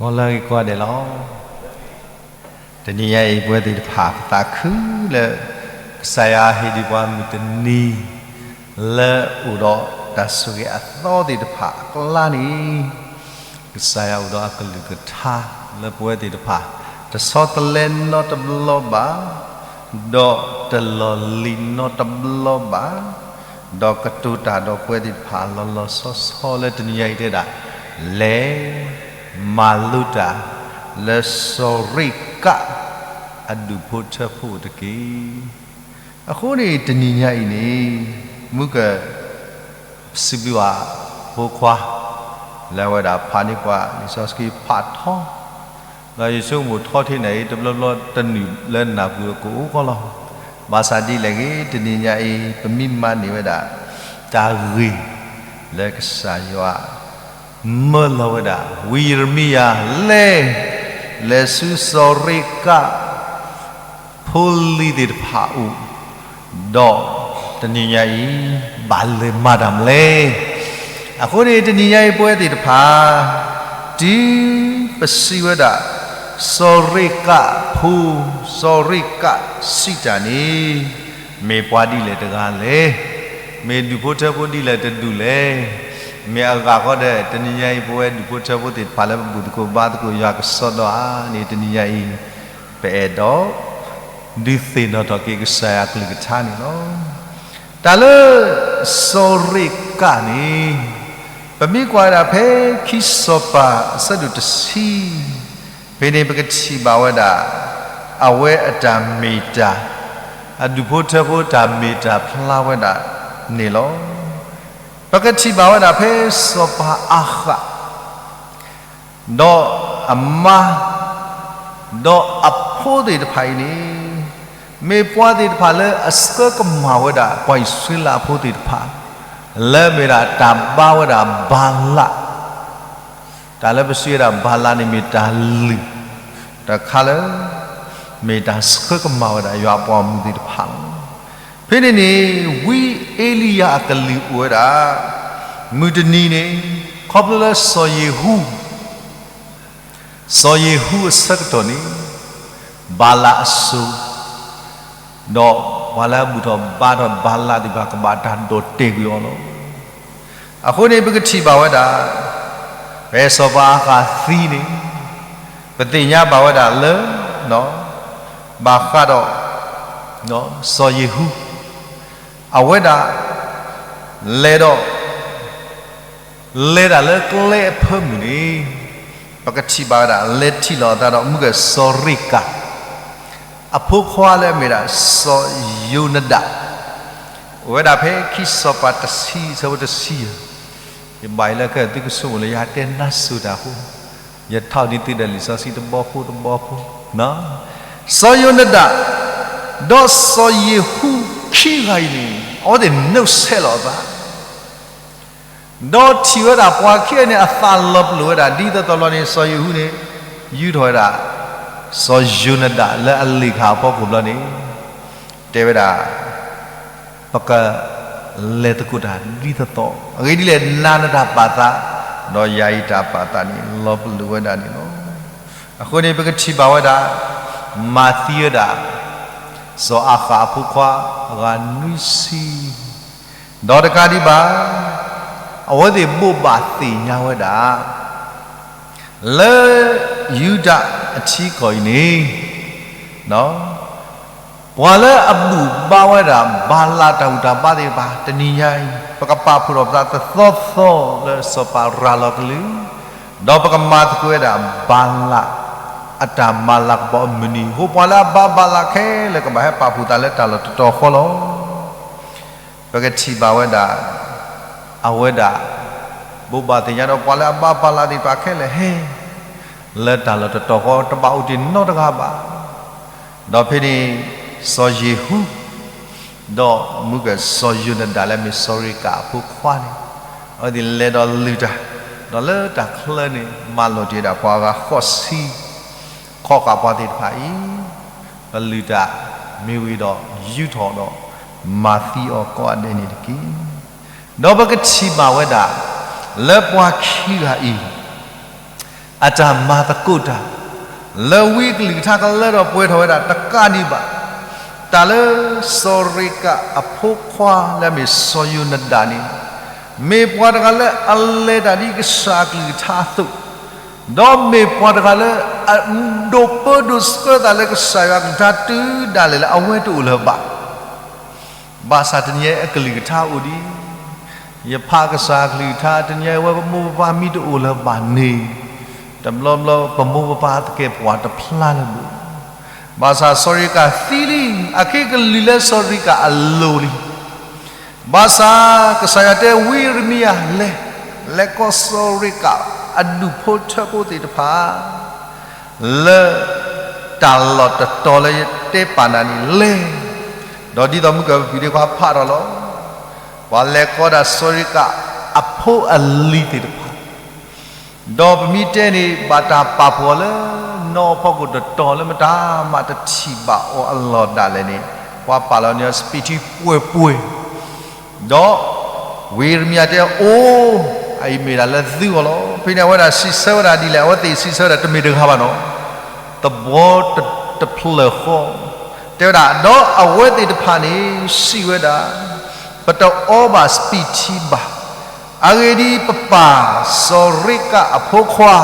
မ်လၢအဂ့ၤကိးဂၤဒဲးလီၤ. တနံၤညါအံၤ ပဝဲသ့ၣ်တဖၣ်ပသးခုလၢ ကစၢ်ယွၤဟ့ၣ်ဒံးပှၤမုၢ်တနံၤ လၢအိၣ်ဒီးတၢ်ဆိၣ်ဂ့ၤအသီသ့ၣ်တဖၣ်အကျါန့ၣ်, ကစၢ်ယွၤအိၣ်ဒီးအကလုၢ်ကထါလၢပဝဲသ့ၣ်တဖၣ် တဆီတလဲနီတဘျီဘၣ်, ဒီးတလီၢ်လံၤနီတဘျီဘၣ်, ဒီးကတိၤတၢ်ဒီးပဝဲသ့ၣ်တဖၣ်လီၤလီၤဆီဆီလၢတနံၤညါအံၤတဲဒၣ်, လဲၤ မၤလိတၢ် လၢစီၤရ့ကး အဒူၣ်ဖိထၢဖိတက့ၢ်. အဃိန့ၣ်တနံၤညါအံၤန့ၣ် မုၢ်က စံးဘျုးဘၣ်ဖိခွါ လၢအဝဲဒၣ်ဖးန့ၢ်ပှၤလံာ်စီဆှံဖးထီ, ဒီးယဆိကမိၣ်ထီထီန့ၣ်အံၤ တဘျီဘျီတနုာ်လၢနၢ်ပူၤကအိၣ်ကီလီၤ. ဘၣ်ဆၣ်ဒ်လဲၣ်ဂ့ၤ တနံၤညါအံၤ ပမ့ၢ်မၤန့ၢ်ဝဲဒၣ် တၢ်ဂ့ၢ်လၢကစၢ်ယွၤ မၢလီၤဝဲဒၣ် ဝံယံးရမံယၤ လဲၤ လဲၤဆူစီၤရ့ကး ဖိလံၤသ့ၣ်တဖၣ်အအိၣ်, ဒီးတနံၤညါအံၤ ဘၣ်လဲၤမၤတၢ်မနုၤလဲၣ်. အဃိန့ၣ် တနံၤညါအံၤပဝဲသ့ၣ်တဖၣ် တုၤပစံးဝဲဒၣ် စီၤရ့ကးဖိ, စီၤရ့ကးစံးတၢ်န့ၣ် မ့ၢ်ပှၤဒ်လဲၣ်တဂၤလဲၣ်, မ့ၢ်ဒူၣ်ဖိထၢဖိဒ်လဲၣ်တဒူၣ်လဲၣ်, မ့ၢ်အဂၤဃီဒီး တနံၤညါအံၤ ပဝဲဒူၣ်ဖိထၢဖိသ့ၣ်တဖၣ်လၢပဘူၣ်သကိးဘါသကိးယွၤကစီဒီဧါန့ၣ် တနံၤညါအံၤ ပအဲၣ်ဒိး ဒုးသ့ၣ်နီၣ်ထီၣ်က့ၤကစၢ်ယွၤအကလုၢ်ကထါန့ၣ်လီၤ. တၢ်လၢ စီၤရ့ကးန့ၣ် ပမ့ၢ်ကွၢ်ဝဲဒၣ်ဖဲခံစီၤပၤအဆၢဒိၣ်တဆံ ဖဲန့ၣ်ပကထံၣ်ဘၣ်ဝဲဒၣ် အဝဲအတၢ်မ့ၢ်တၢ်, အဒူၣ်ဖိထၢဖိတၢ်မ့ၢ်တၢ်ဖျါဝဲဒၣ်န့ၣ်လီၤ. ပကထံၣ်ဘၣ်ဝဲဒၣ်ဖဲစီၤပၤအၤဃး ဒီးအမါ ဒီးအဖိသ့ၣ်တဖၣ်အံၤန့ၣ် မ့ၢ်ပှၤသ့ၣ်တဖၣ်လၢအဆှၢကမၣ်ဝဲဒၣ် ပှၤအံၣ်စရ့လးဖိသ့ၣ်တဖၣ် လၢမ့ၢ်ဒၣ်တၢ်ဘါဝဲဒၣ်ဘၤလး, တၢ်လၢပစံးဝဲဒၣ်ဘၤလးန့ၣ်မ့ၢ်တၢ်လုၢ်တခါလၢ မ့ၢ်တၢ်ဆှၢကမၣ်ဝဲဒၣ်ယွၤအပှၤဂီၢ်မုၢ်သ့ၣ်တဖၣ်လီၤ. ဖဲန့ၣ်န့ၣ် ဝံအ့လံယၤအကလုၢ်အိၣ်ဝဲဒၣ် မုၢ်တနံၤန့ၣ် ခီဖျိလၢစီၤယ့ၤဟူး စီၤယ့ၤဟူးအဆၢကတီၢ်န့ၣ် ဘၤလးအစိၤ, ဒီးပှၤလၢအဘူၣ်ထီၣ်ဘါထီၣ်ဘၤလးသ့ၣ်တဖၣ် ကဘၣ်တၢ်ဒိးတဲာ်ကွံာ်အီၤလီၤ. အဃိန့ၣ် ပကထံၣ်ဘၣ်ဝဲဒၣ် ဖဲစီၤပၤအၤဃးသံန့ၣ် ပသ့ၣ်ညါဘၣ်ဝဲဒၣ်လၢ ဘၣ်ဃးဒီး စီၤယ့ၤဟူး အဝဲဒၣ် လဲၤဒီး လဲၤတၢ်လၢကျဲအဖၢမုၢ်န့ၣ် ပကထံၣ်ဘၣ်ဝဲဒၣ် လဲၤထံၣ်လိာ်အသးဒီးမုၢ်ကစီၤရ့ကၤ အဖိခွါလၢအမ့ၢ်ဒၣ်စီၤယိၤနဒး, အိၣ်ဝဲဒၣ်ဖဲခံစီၤပၤတဆံ ဆၢဖိတဆံယဲၢ်, ယဘၣ်အံၤလၢခဲသုကဆိကမိၣ်လၢယဟးတဲနါစိၤတၢ်အဃိ, ယထီၣ်န့ၢ်သုဒီးလံာ်စီဆှံတဘီဖိတဘီဖိ, စီၤယိၤနဒး ဒီးစီၤယ့ၤဟူးခံဂၤအံၤန့ၣ် အဝဲသ့ၣ်နုတ်ဆဲးလိာ်အသး ဒီးထံၣ်ဝဲဒၣ်ပှၤခံဂၤန့ၣ် အသးလီၤပလိာ်ဝဲဒၣ် ဒ်သိးသိးလီၤန့ၣ် စီၤယ့ၤဟူးန့ၣ် ယူထီၣ်ဝဲဒၣ် စီၤယိၤနဒးလၢအလ့ၣ်ခၣ်အဖီခိၣ်ဘျီန့ၣ် တဲဝဲဒၣ် ပကလဲၤသကိးတၢ်ဒ်သိးသိး အဂ့ၢ်ဒ်လဲၣ် နၤနတၢ်ပာ်သး ဒီးယၤအံၤတၢ်ပာ်သးန့ၣ် လီၤပလိာ်ဝဲဒၣ်န့ၣ်လီၤ. အဃိန့ၣ် ပကထံၣ်ဘၣ်ဝဲဒၣ် မၤသံဝဲဒၣ် စီၤအၤဃးအဖိခွါအဂၤနွံဆံ ဒီးတကးဒံးဘၣ် အဝဲသ့ၣ်ဘိးဘၣ်သ့ၣ်ညါဝဲဒၣ် လၢယူဒၤအထံကီၢ်အံၤန့ၣ် ပှၤလၢအဘူၣ်ဘါဝဲဒၣ် ဘၤလးတၢ်ဘူၣ်တၢ်ဘါသ့ၣ်တဖၣ် တနံၤညါအံၤ ပကပာ်ဖှိၣ်ထီၣ်ပသးတသီသီလၢစီၤပၤရၤလီၤကလုၢ်, ဒီးပကမၤသကိးဝဲဒၣ် ဘၤလးအတၢ်မၤလၤကပီၤအမုၢ်နံၤအဃိ ပှၤလၢအဘါဘၤလးခဲလၢာ် ကဘၣ်ဟဲပာ်ဖှိၣ်သးလၢတၢ်လီၢ်တတီၤဃီလီၤ. ပကထံၣ်ဘၣ်ဝဲဒၣ် အဝဲဒၣ် ဘိးဘၣ်သ့ၣ်ညါဒီး ပှၤလၢအဘါဘၤလးသ့ၣ်တဖၣ်ခဲလၢာ်ဟဲ လၢတၢ်လီၢ်တတီၤဃီ တဘၣ်အိၣ်တ့ၢ်နီတဂၤဘၣ်. ဒီးဖဲန့ၣ် စီၤယ့ၤဟူး ဒီးမုၢ်ကစီၤယိၤနဒၤလၢအမ့ၢ်စီၤရ့ကၤအဖိခွါန့ၣ် အဝဲသ့ၣ်လဲၤဒီးလုၢ်တၢ်, ဒီးလၢတၢ်ချၢန့ၣ် မၤလိာ်တ့ၢ်ဝဲဒၣ်ပှၤအဂၤဃိးဆံ ခီဃာ်ပှၤသ့ၣ်တဖၣ်အံၤ ပလုၢ်တၢ်မ့ၢ်ဝံၤဒီးယူထီၣ်ဒီး မၤသံအီၤကိးဂၤဒဲးန့ၣ်တက့ၢ်. ဒီးပကထံၣ်ဘၣ်ဝဲဒၣ် လၢပှၤခံဂၤအံၤ အတၢ်မၤသကိးတၢ် လၢဝံအကလုၢ်ကထါကလၢထီၣ်ပှဲၤထီၣ်ဝဲဒၣ်တကးဒံးဘၣ်, တၢ်လၢစီၤရ့ကးအဖိခွါလၢအမ့ၢ်စီၤယိၤနဒၤန့ၣ်, မ့ၢ်ပှၤတဂၤလၢအလဲၤတၢ်ဒ်ကစၢ်အကလုၢ်ကထါအသိး, ဒီးမ့ၢ်ပှၤတဂၤလၢအဒိးပၢဒိးဆှၢသးလၢကစၢ်ယွၤအကလုၢ်ကထါ တုၤဒၣ်လဲာ်လၢအဝဲတအိၣ်လၢၤဘၣ်. ဘၣ်ဆၣ်တနံၤအံၤအကလုၢ်ကထါအိၣ်ဒံး, ယဖးကစၢ်အကလုၢ်ကထါ တနံၤအံၤအဝဲပမိၢ်ပပၢ်မ့ၢ်တအိၣ်လၢၤဘၣ်န့ၣ်, တဘျီဘျီပမိၢ်ပပၢ်သကဲးပဝးတဖျါလၢၤဘၣ်. ဘၣ်ဆၣ်စီၤရ့ကးသံလံ, အခဲအံၤကလုၢ်လၢစီၤရ့ကးအလိၤလံ. ဘၣ်ဆၣ်ကစၢ်ယွၤတဲဝံယံးရမံယၤလဲၤ, လဲၤကိးစီၤရ့ကးအဒူၣ်ဖိထၢဖိသ့ၣ်တဖၣ် လၢတၢ်လီၢ်တတီၤလၢယတဲပာ်နၤန့ၣ်လဲၤ, ဒီးဒ်သိးမုၢ်ကပံၤဒ့ခွါဖးထီၣ်လီၤ. ပှၤလဲၤကိးဒၣ်စီၤရ့ကးအဖိအလံၤသ့ၣ်တဖၣ်, ဒီးပမ့ၢ်တဲန့ၣ် ဘၣ်တၢ်ပာ်ဖှိၣ်အီၤလၢ နီၢ်ဖီခိၣ်တတီၤလၢမတၤမးတထံၣ်ဘၣ်အီၤအလီၢ်ဒၣ်လဲာ်န့ၣ်, ပှၤပာ်လီၤန့ၢ်အီၤစပံးထံပှဲၤပှဲၤ ဒီးဝံယံးရမံယၤတဲ အိၣ်, အအံၤမ့ၢ်ဒၣ်လၢသုအီၤလီၤ. ဖဲန့ၣ်အဝဲဒၣ်စံးဆၢဝဲဒၣ်ဒ်လဲၣ်, အဝဲသ့ၣ်စံးဆၢဝဲဒၣ်တမ့ၢ်တဂၤဘၣ်နီၤ, သဝီတဖျၢၣ်ဃီ, တဲဝဲဒၣ်, ဒီးအဝဲသ့ၣ်တဖၣ်န့ၣ် စံးဝဲဒၣ်, ပတအီဘၣ်စပံးထံဘၣ်. အဂ့ၢ်ဒ်အံၤ, ပပၢ်စီၤရ့ကးအဖိခွါ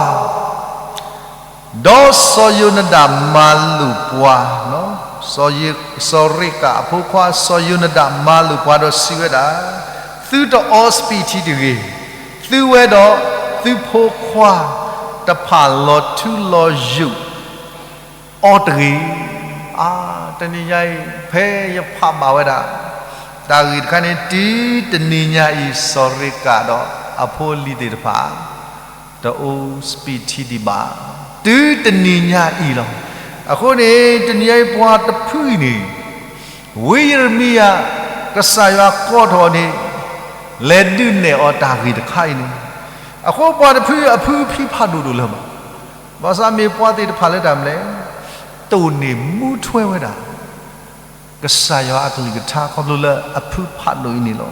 ဒီးစီၤယိၤနဒၤမၤလိာ်ပှၤ, စီၤရ့ကးအဖိခွါ စီၤယိၤနဒၤမၤလိာ်ပှၤဒီးစံးဝဲဒၣ်, သုတအီစပံးထံတဂ့ၤ, သုဝဲဒီးသုဖိခွါတဖၣ်လီၤထူလီၤယိာ်အီၤတဂ့ၤ. အါ, တနံၤညါအံၤ ဖဲယဖးဘၣ်ဝဲဒၣ် တၢ်ဂ့ၢ်တခါန့ၣ် တုၤတနံၤညါအံၤ စီၤရ့ကးဒီးအဖိအလံၤသ့ၣ်တဖၣ် တအီစပံးထံဒံးဘၣ်, တုၤတနံၤညါအံၤလီၤ. အဃိန့ၣ် တနံၤညါအံၤပှၤတဖုအံၤန့ၣ် ဝံယံးရမံယၤ ကစၢ်ယွၤကိးထီၣ်န့ၣ် လဲၤဒုးနဲၣ်အီၤတၢ်ဂ့ၢ်တခါအံၤန့ၣ်, အဃိပှၤတဖုအဖုဖံဖးဒိၣ်ဒိၣ်လၢၤဘၣ်. ဘၣ်ဆၣ်မ့ၢ်ပှၤသ့ၣ်တဖၣ်လၢတၢ်မနုၤလဲၣ်, တိၢ်န့ၢ်မူထွဲဝဲဒၣ် ကစၢ်ယွၤအကလုၢ်ကထါခီဖျိလၢအဖုဖးဒိၣ်အံၤန့ၣ်လီၤ.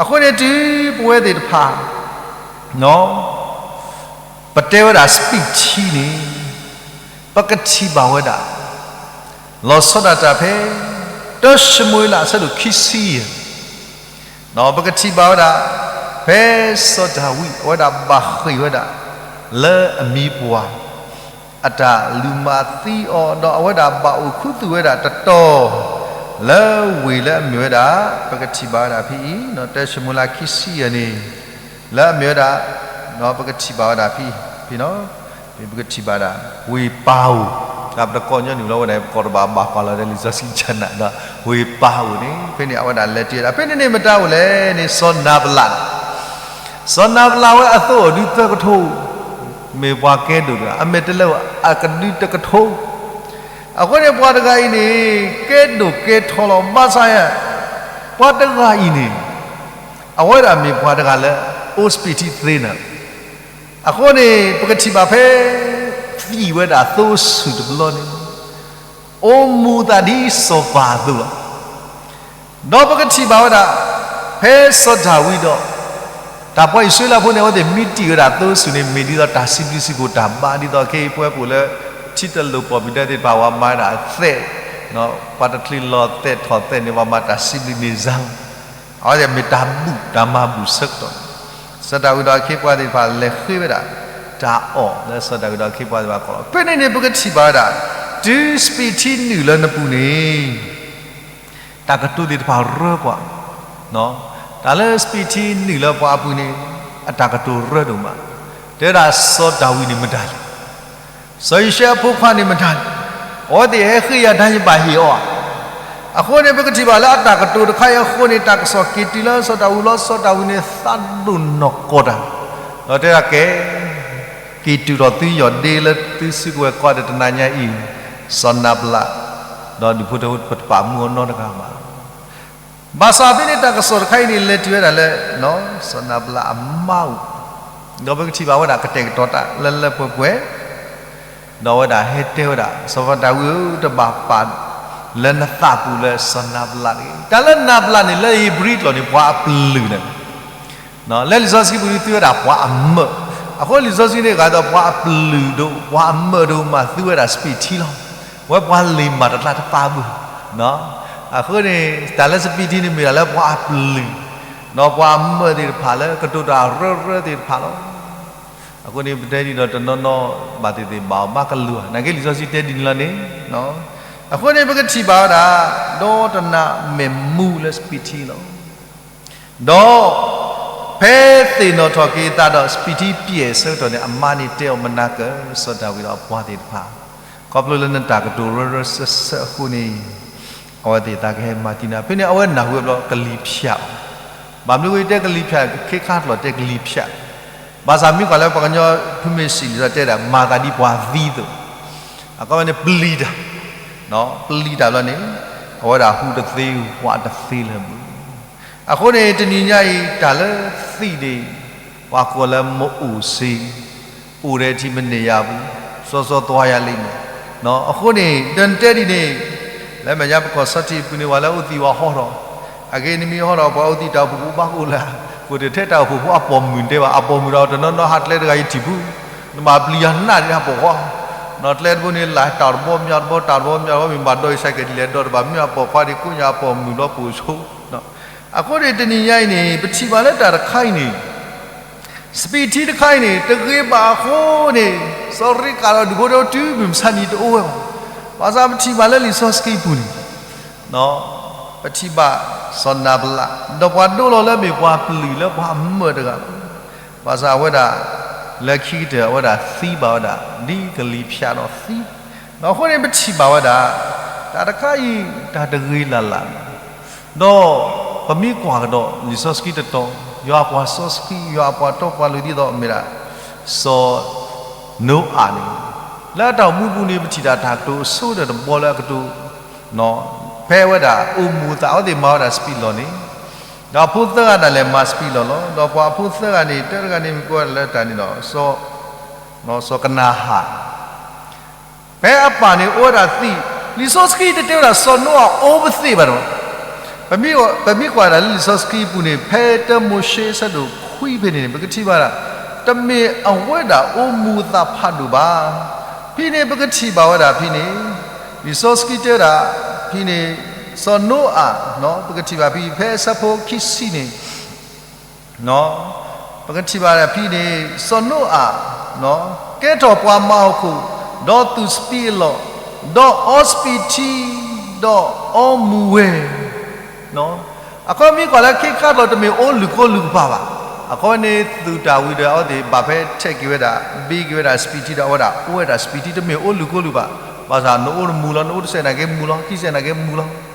အဃိန့ၣ်တုၤပဝဲသ့ၣ်တဖၣ် ပတဲဝဲဒၣ်စပံးထံန့ၣ် ပကထံၣ်ဘၣ်ဝဲဒၣ် လီၤဆီဒၣ်တၢ်ဖဲ တၢၡမူၤအ့လးအဆၢဒိၣ်ခံဆံယဲၢ် ပကထံၣ်ဘၣ်ဝဲဒၣ် ဖဲစီၤဒၤဝံး အဝဲဒၣ်ဘၣ်ဃ့ၢ်ဝဲဒၣ် လၢအမံၤပှၢ် အတၢ်လူၤမၤသံအီၤ ဒီးအဝဲဒၣ်ဘၣ်အိၣ်ခူသူၣ်ဝဲဒၣ်တတီၤ လၢဝ့ၢ်လၢအမ့ၢ်ဝဲဒၣ် ပကထံၣ်ဘၣ်ဝဲဒၣ်ဖဲအံၤ တၢၡမူၤအ့လးခံဆံယဲၢ်န့ၣ် လၢအမ့ၢ်ဝဲဒၣ် ပကထံၣ်ဘၣ်ဝဲဒၣ်ဖဲအံၤ ဖဲ ပကထံၣ်ဘၣ်ဒၣ် ဝ့ၢ်ပၤဧိၤ, တၢ်ပတကိးညီနုၢ်လီၤဝဲဒၣ် ပကိးတဘၣ်ဘၣ်ပာ်လီၤလၢလံာ်စီဆှံကနၣ်ဒီး ဝ့ၢ်ပၤဧိၤန့ၣ် ဖဲန့ၣ်အဝဲဒၣ်လဲၤတ့ၢ်ဝဲဒၣ် ဖဲန့ၣ်န့ၣ်မတၤအိၣ်လဲၣ်န့ၣ် စီၤနၤဘလး, စီၤနၤဘလးဝဲအသိအိၣ်ဒုးသၢကထိ, မ့ၢ်ပှၤကဲဒိၣ်တဂၤ အမဲာ်တဲးလဲးအိၣ်အကဒုးတကထိ, အဃိန့ၣ်ပှၤတဂၤအံၤန့ၣ် ကဲဒိၣ်ကဲထီလီၤ ဘၣ်ဆၣ် ပှၤတဂၤအံၤန့ၣ် အဝဲဒၣ်မ့ၢ်ပှၤတဂၤလၢ အိၣ်စပံးထံသ့နၤ အဃိန့ၣ် ပကထံၣ်ဘၣ်ဖဲ သံဝဲဒၣ်သိဆူၣ်တဘျီန့ၣ် အိၣ်မူသးဒ်စီၤပၤအသိးလီၤ. ဒီးပကထံၣ်ဘၣ်ဝဲဒၣ် ဖဲစီၤဒၤဝံးဒီး တၢ်ပှၤအံၣ်စရ့လးဖိန့ၣ် အဝဲသ့ၣ်မံတံၢ်ဝဲဒၣ်သိဆူၣ်န့ၣ် မ့ၢ်ဒ်သိးတၢ်စံးဘျုးစံးဖှိၣ်တၢ်ဘါ ဒ်သိးခဲအံၤပဝဲပအိၣ်လၢ ထံတလိာ်ပီၣ်ပူၤဒဲသ့ၣ်တဖၣ် ပှၤမၤဝဲဒၣ်သဲး, ပှၤတချုးလီၤသဲးထီၣ်သဲးန့ၣ် ပှၤမၤတၢ်စံးဘျုးန့ၢ်စါ အဝဲသ့ၣ်မ့ၢ်တၢ်ဘူၣ်တၢ်မၤဘူၣ်ဆၢကတီၢ်န့ၣ် စီၤဒၤဝံးဒီးအခ့အပှၤသ့ၣ်တဖၣ်လဲၤဃ့ဝဲဒၣ် တၢ်အီၣ်လၢစီၤဒၤဝံးဒီးအခ့အပှၤသ့ၣ်တဖၣ်ကိးလီၤ. ဖဲန့ၣ်န့ၣ် ပကထံၣ်ဘၣ်ဝဲဒၣ် တုၤစပံးထံနုာ်လၢနပူၤန့ၣ် တၢ်ကတိၤသ့ၣ်တဖၣ်ရၢကွၢ်, တၢ်လၢစပံးထံနုာ်လၢပှၤအပူၤန့ၣ် အတၢ်ကတိၤရၢဒိၣ်မး, တဲဝဲဒၣ်စီၤဒၤဝံးန့ၣ်မတၤလဲၣ် စီၤယံးၡဲအဖိခွါန့ၣ်မတၤလဲၣ်, အဝဲသ့ၣ်ဟဲဃ့ယၤတၢ်ယဘၣ်ဟ့ၣ်အီၤဧါ. အဃိန့ၣ် ပကထံၣ်ဘၣ်လၢအတၢ်ကတိၤတခါအံၤအဃိန့ၣ် တၢ်ကစီၣ်က့ၤတုၤလၢစီၤဒၤဝံးလီၤ. စီၤဒၤဝံးန့ၣ်သးဒိၣ်နီၢ်ကီၢ်တၢ်, ဒီးတဲဒၣ်ကဲ က့ၤတုၤထီၣ်သုယီၢ်ဒ့လၢသုစုကဝဲၤကိးဂၤဒဲးတနၤညါအံၤ, စီၤနၤဘလး ဒီးဒူၣ်ဖိထၢဖိပတပာ်မူအီၤနီတဂၤဘၣ်. ဘၣ်ဆၣ်ဖဲန့ၣ်တၢ်ကစီၣ်တခါအံၤန့ၣ် လဲၤတုၤဝဲဒၣ်လၢ စီၤနၤဘလးအမါအိၣ်, ဒီးပကထံၣ်ဘၣ်ဝဲဒၣ်ကတဲာ်ကတီၤတၢ်လၢလၢပှဲၤပှဲၤ ဒီးအဝဲဒၣ်ဟဲတဲဝဲဒၣ် စီၤဒၤဝံးဧၢ တဘၣ်ပာ်လၢနသးပူၤလၢစီၤနၤဘလးတဂ့ၤ. တၢ်လၢနၤဘလးန့ၣ် လၢဧ့ၤဘြံၤကျိာ်န့ၣ် ပှၤအပျုၢ်န့ၣ်, လၢလံာ်စီဆှံပူၤန့ၣ် သုဝဲဒၣ်ပှၤအမၢၢ်, အဃိလံာ်စီဆှံန့ၣ် ဂၤဒီးပှၤအပျုၢ်ဒိၣ် ပှၤအမၢၢ်ဒိၣ်မးသူဝဲဒၣ်စပံးထံလီၤ. ဝဲပှၤလ့ၤမၤတကျါတပာ်ဘၣ်. အဃိန့ၣ် တၢ်လၢစပံးထံန့ၣ်မ့ၢ်ဒၣ်လၢပှၤအပျုၢ်, ဒီးပှၤအမၢၢ်သ့ၣ်တဖၣ်လၢကတိၤတၢ်ရၢရၢသ့ၣ်တဖၣ်လီၤ. အဃိန့ၣ် ပတဲဒ်ဒီးတနီၤနီၤဘၣ်သ့ၣ်သ့ၣ်ဘၣ်အီၤဘၣ်ကလုာ်, နာ်က့လံာ်စီဆှံတဲဒ်န့ၣ်လီၤန့ၣ်, အဃိန့ၣ် ပကထံၣ်ဘၣ်ဝဲဒၣ် ဒီတနၤမဲာ်မူလၢစပံးထံလီၤ. ဒီး ဖဲသ့ၣ်နီၣ်ထီၣ်က့ၤအသးဒီးစပံးထံပျဲၢ်အဆၢကတီၢ်န့ၣ် အမါန့ၣ်တဲအီၤမနၤကၢၢ်စီၤဒၤဝံးဒီးအပှၤသ့ၣ်တဖၣ်, ခီဖျိလၢနတၢ်ကတိၤရၢရၢစၢၢ်စၢၢ်အဃိန့ၣ်, အဝဲသ့ၣ်သးကဟဲမၤတံၢ်နၤ, ဖဲန့ၣ်အဝဲနၢ်ဟူဝဲဘျီကလံၤဖၠး, ဘၣ်မနုၤအဃိတဲကလံၤဖၠး ခ့ခါတလီၢ်တဲကလံၤဖၠး, ဘၣ်ဆၣ်မ့ၢ်ကွၢ်လၢပှၤကညီဖုမ့ၢ်စံးလံာ်စီဆှံတဲဒၣ် မၤသးဒ်ပှၤသံအသိး, အကီဝဲန့ၣ်ပျံၤတၢ်, ပျံၤတၢ်ဘျီန့ၣ်, အဝဲဒၣ်ဟူတသ့ ဝးတသ့လၢၤဘၣ်. အဃိန့ၣ် တနံၤညါအံၤ တၢ်လၢသံၣ်န့ၣ် ပှၤကိးလၢမအိၣ်စ့, အိၣ်ဒီးထံမန့ၢ်ယၤပူၤ, စီစီသွါယၤလံန့ၣ်, အဃိန့ၣ် ဒီးနတဲဒ်န့ၣ်, လၢမဲာ်ညါပကီၢ်စီထံပူၤန့ၣ် ပှၤလၢအိၣ်သံးဝဲဟီထီၣ်, အဂ့ၢ်နမ့ၢ်ဟီထီၣ် ပှၤအိၣ်သံးတၢ်အိၣ်ဖှိၣ်ဖိဘၣ်ကအိၣ်လၢ, ကိးတထဲတၢ်အိၣ်ဖှိၣ်ဖိအပိာ်မုၣ်တဲဘၣ် အပိာ်မုၣ်ဒီးတနီၤနီၤဟးကျဲတဂၤယထံၣ်ဖု, နဘၣ်ပျံၤယၤနးဒ်အပိာ်ခွါ, ကျဲတဘိန့ၣ် လၢတၢ်တဘီမၢ်တဘီ တၢ်တဘီမၢ်တဘီ မ့ၢ်ဘၣ်ဒီးယဆဲးကဲးဒ်လဲၣ်ဒီးတဘၣ်မ့ၢ်အပိာ်ခွါဒ်ကိးညါအပိာ်မုၣ်ဒီးပိာ်ဆိ, အဃိန့ၣ် တနံၤညါအံၤန့ၣ် ပထံၣ်ဘၣ်လၢတၢ်တခါအံၤန့ၣ်, စပံးထံတခါအံၤန့ၣ် တဂ့ၤဘၣ်အဃိန့ၣ်, စီၤရ့ကၤဒီးဒူၣ်ဖိတအိၣ်တုၤမုၢ်မဆါနံၤတအိၣ်ဝဲဘၣ်. ဘၣ်ဆၣ်ပထံၣ်ဘၣ်လၢလံာ်စီဆှံပူၤန့ၣ်, ပထံၣ်ဘၣ်စီၤနၤဘလး, ဒီးပှၤဒိလီၤလၢအမ့ၢ်ပှၤပျုၢ်လၢပှၤမၢၢ်တဂၤ, ဘၣ်ဆၣ်အဝဲဒၣ်, လၢခံကတၢၢ်အဝဲဒၣ်သံဘၣ်ဝဲဒၣ်, ဒ်ကလံၤဖၠးဒီးသံ, ဒီးအဃိန့ၣ် ပထံၣ်ဘၣ်ဝဲဒၣ်, တၢ်တခါအံၤ, တၢ်တဂ့ၤလၢ်လၢ် ဒီးပမ့ၢ်ကွၢ်ကဒီးလံာ်စီဆှံတတီၤ, ယွၤအပှၤစီဆှံ ယွၤအပှၤတီပှၤလိၤဒ်သိးမ့ၢ်ဒၣ်, စီၤနိအၤန့ၣ်, လၢအတၢ်အိၣ်မူပူၤန့ၣ် ပထံၣ်တၢ်တၢ်ကတိၤအဆိကတၢၢ်တဘီလၢအကတိၤ, ဖဲအဝဲဒၣ်အိၣ်မူအသးအဝဲသ့ၣ်မၤဝဲဒၣ်စပံးလီၢ်န့ၣ်, ဒီးအဖိသၢဂၤဒၣ်လဲာ်မၤစပံးလီၢ်လီၤ. ဒီးပှၤအဖိသၢဂၤန့ၣ် တၢတဂၤန့ၣ်မ့ၢ်ကိးဝဲဒၣ်လၢတၢ်န့ၣ်ဒီး, စီၤကနၤဧၣ် ဖဲအပၢ်န့ၣ်အိၣ်ဝဲဒၣ်သံ, လံာ်စီဆှံတတဲဝဲဒၣ်စီၤနိအၤအိၣ်ပသ့ၣ်ဘၣ်ဒီး, ပမ့ၢ်ကွၢ်ဒၣ်လၢလံာ်စီဆှံပူၤန့ၣ် ဖဲတၢမိၤၡ့အဆၢဒိၣ်ခွံဖဲန့ၣ်န့ၣ် ပကထံၣ်ဘၣ်ဒၣ်, တမ့ၢ်အဝဲဒၣ်အိၣ်မူအသးဖးဒိၣ်ဘၣ်. ဖဲန့ၣ်ပကထံၣ်ဘၣ်ဝဲဒၣ်ဖဲန့ၣ်, လံာ်စီဆှံတဲဝဲဒၣ်, ဖဲန့ၣ်, စီၤနိအၤ, ပကထံၣ်ဘၣ်ဖဲ ဖဲအဆၢဖိခံဆံန့ၣ် ပကထံၣ်ဘၣ်ဖဲန့ၣ် စီၤနိအၤ ကဲထီၣ်ပှၤမၤဟီၣ်ခိၣ်, ဒီးသူၣ်စပံးအလီၢ်, ဒီးအီစပံးထံ, ဒီးအီမူၤဝဲ, အခီပညီမ့ၢ်ကွၢ်လၢခ့ခါတလီၢ်တမ့ၢ်အိၣ်လုၢ်ကိလုၢ်ကပၤဘၣ်. အခီပညီန့ၣ် သူၣ်တၢ်ဝံၤဒီးအဝဲသ့ၣ်ဘၣ်ဖဲထဲးက့ၤဝဲဒၣ်, ဘ့က့ၤဝဲဒၣ်စပံးထံဒီးအဝဲဒၣ်အိၣ်ဝဲဒၣ်စပံးထံတမ့ၢ်အိၣ်လုၢ်ကိလုၢ်ဘၣ်. ဘၣ်ဆၣ်နအိၣ်တမူၤလီၤ, နအိၣ်တစဲးနာ်က့မူၤလီၤ, ခံစဲးနာ်က့မူၤလီၤ.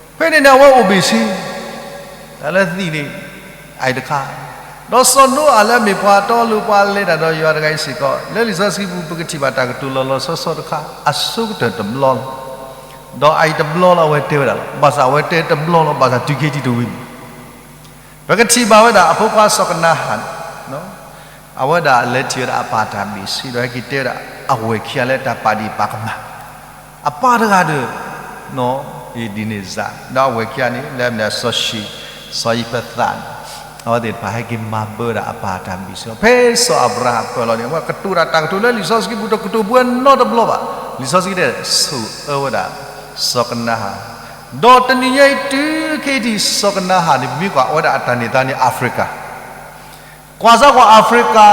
ဖဲန့ၣ်န့ၣ် အဝဲအိၣ်ဘ့ၣ်ဆ့ တၢ်လၢသံၣ်န့ၣ်, အအံၤတခါ, ဒီးစီၤနိအၤလၢအမ့ၢ်ပှၤတီလိၤပှၤလဲၤတၢ်ဒီးယွၤတဂၤအံၤစ့ၢ်ကီး လၢလံာ်စီဆှံပူၤ ပကထံၣ်ဘၣ်တၢ်ကတိၤလီၤလီၤဆီဆီတခါ အဆိကတၢၢ်တဘျီလီၤ. ဒီးအအံၤတဘျီလီၤ အဝဲတဲဝဲဒၣ်လီၤ. ဘၣ်ဆၣ်အဝဲတဲတဘျီလီၤ ဘၣ်ဆၣ်တုၤခဲအံၤထံးတဝံၤန့ၣ် ပကထံၣ်ဘၣ်ဝဲဒၣ်အဖိခွါစီၤကနၤဧၣ်န့ၣ် အဝဲဒၣ်လဲၤထံၣ်ဝဲဒၣ်အပၢ်တၢ်ဘ့ၣ်ဆ့ဒီးဟဲက့ၤတဲဝဲဒၣ် အဝဲၢ်ခံဂၤလၢတၢ်ပာ်ဒံးပာ်ကမၣ် အပၢ်တဂၤဒီး နီၢ်အ့ဒံနံၤစၢ် ဒီးအဝဲၢ်ခံဂၤန့ၣ် လၢအမ့ၢ်ဒၣ်စီၤၡံၣ်, စီၤယံးဖသးန့ၣ် အဝဲသ့ၣ်တဖၣ်ဟဲက့ၤမၤဘၢဝဲဒၣ်အပၢ်တၢ်ဘ့ၣ်ဆ့လီၤ. ဖဲစီၤအၤဘြၤဟၣ်ပၢၢ်လီၤန့ၣ် အဝဲကတိၤတၢ်တၢ်ကတိၤလၢလံာ်စီဆှံပူၤ တကတိၤပှဲၤနီတဘျီဘၣ်. လံာ်စီဆှံတဲ ဆိၣ်အၢဝဲဒၣ် စီၤကနၤဧၣ်, ဒီးတနံၤညါအံၤတုၤခဲအံၤထံး စီၤကနၤဧၣ်န့ၣ် ပမ့ၢ်ကွၢ်အဝဲဒၣ်အတၢ်န့ၢ်သါန့ၣ် အၤဖရံကၤ ကွၢ်စၢ်ကွၢ်အၤဖရံကၤ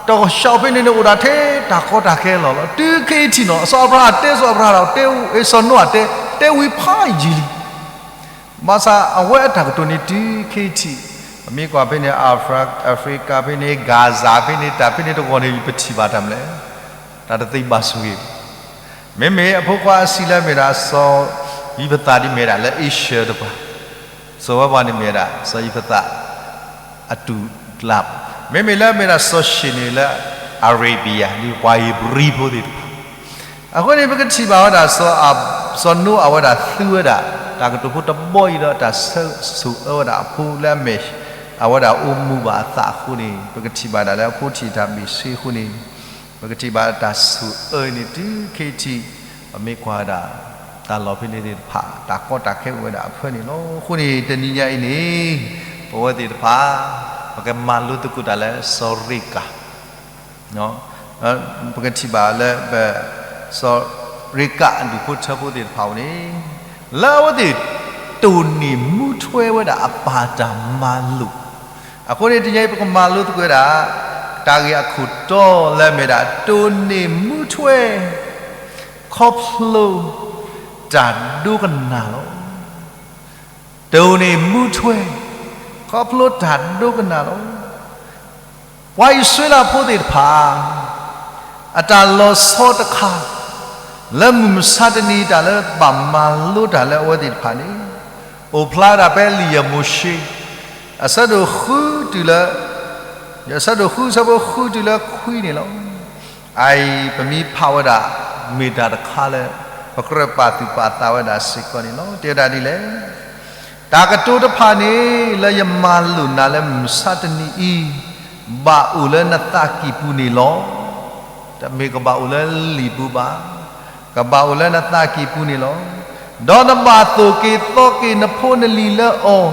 တၢ်ကဆှီဖဲန့ၣ်န့ၣ် အိၣ်ဒၣ်ထဲတၢ်ကီတၢ်ခဲလီၤလီၤ. တုၤခဲအံၤထံးနီၤ စီၤအၤဘြၤဟၣ်တဲ စီၤအၤဘြၤဟၣ်ဒီး တဲဝံၤ စီၤနိအၤတဲ တဲဝံၤဖးယံာ်လံ. ဘၣ်ဆၣ်အဝဲအတၢ်ကတိၤန့ၣ် တုၤခဲအံၤထံး ပမ့ၢ်ကွၢ်ဖဲန့ၣ် အၤဖရံကၤဖဲန့ၣ် ဂါဇၣ်ဖဲန့ၣ် တၢ်ဖဲန့ၣ်တဂီၢ်န့ၣ် ပထံၣ်ဘၣ်တၢ်မနုၤလဲၣ်, တၢ်တသ့ဘၣ်ဆိၣ်ဂ့ၤ မ့မ့ၢ်အဖိခွါအဆံးလၢအမ့ၢ်ဒၣ် စီၤယံးဖသးဒ်မ့ၢ်ဒၣ်လၢအ့ရှၢၣ်တပၤ, စီၤဝဲပှၤန့ၣ်မ့ၢ်ဒၣ် စီၤယံးဖသး အတူၢ်ကျါ, မ့မ့ၢ်လၢအမ့ၢ်ဒၣ်စီၤၡ့ၣ်န့ၣ်လၢ Arabia ဒ်ပှၤဧ့ၤဘြံၤဖိသ့ၣ်တဖၣ်, အဃိန့ၣ် ပကထံၣ်ဘၣ်ဝဲဒၣ် စီၤနိအၤဝဲဒၣ်သူဝဲဒၣ် တၢ်ကတိၤဖိတဘီအံၤဒီးတၢ်ဆိၣ်အၢဝဲဒၣ်အဖိလၢအမ့ၢ် အဝဲဒၣ်အိၣ်မူဘၣ်အသးအဃိန့ၣ် ပကထံၣ်ဘၣ်ဒၣ်လၢအဖိထံၣ်တၢ်ဘ့ၣ်ဆ့အဃိန့ၣ် ပကထံၣ်ဘၣ်တၢ်ဆိၣ်အၢန့ၣ် တုၤခဲအံၤထံး ပမ့ၢ်ကွၢ်ဝဲဒၣ် တၢ်လီၢ်ဖဲန့ၣ်သ့ၣ်တဖၣ် တၢ်ကီတၢ်ခဲအိၣ်ဝဲဒၣ်အဖၢန့ၣ်လီၤ. အဃိန့ၣ် တနံၤညါအံၤန့ၣ် ပဝဲသ့ၣ်တဖၣ် ပကမၤလိသကိးတၢ်လၢစီၤရ့ကၤ ပကထံၣ်ဘၣ်လၢ ပ စီၤရ့ကးအဒူၣ်ဖိထၢဖိသ့ၣ်တဖၣ်အအိၣ်န့ၣ် လၢအဝဲသ့ၣ် တိၢ်န့ၢ်မူထွဲဝဲဒၣ်အပၢ်တၢ်မၤလိာ်, အဃိန့ၣ်တနံၤအံၤ ပကမၤလိသကိးဝဲဒၣ် တၢ်ဂ့ၢ်အခိၣ်တီလၢအမ့ၢ်ဒၣ် တိၢ်န့ၢ်မူထွဲ ခီဖျိ တၢ်ဒိကနၣ်လီၤ. တိၢ်န့ၢ်မူထွဲ ခီဖျိတၢ်ဒိကနၣ်လီၤ. ပှၤအံၣ်စရ့လးဖိသ့ၣ်တဖၣ် အတၢ်လီၤဆီတခါ လၢမုၢ်မဆါတနံၤ တၢ်လၢဘၣ်မၤလိတၢ်လၢအဝဲသ့ၣ်တဖၣ်န့ၣ် အိၣ်ဖျါဒၣ်ဖဲလံာ်ယၤမိၤၡ့ အဆၢဒိၣ်ဃုတုၤလၢ အဆၢဒိၣ်ဃု အဆၢဖိဃုတုၤလၢခွံန့ၣ်လီၤ. အအံၤ ပမ့ၢ်ဖးဝဲဒၣ် မ့ၢ်တၢ်တခါလၢ ပကြၢးပာ်သူၣ်ပာ်သးဝဲဒၣ်စ့ၢ်ကီးန့ၣ်လီၤ. တဲဝဲဒၣ်ဒ်လဲၣ်, တၢ်ကတိၤတဖၣ်န့ၣ် လၢယမၤလိာ်နၤလၢမုၢ်မဆါတနံၤအံၤ ဘၣ်အိၣ်လၢနသးကံၢ်ပူၤန့ၣ်လီၤ. တမ့ၢ်ကဘၣ်အိၣ်လၢလံာ်ပူၤဘၣ်, ကဘၣ်အိၣ်လၢနသးကံၢ်ပူၤန့ၣ်လီၤ. ဒီးနဘၣ်သိၣ်က့ၤသီက့ၤနဖိနလံၤလၢအီ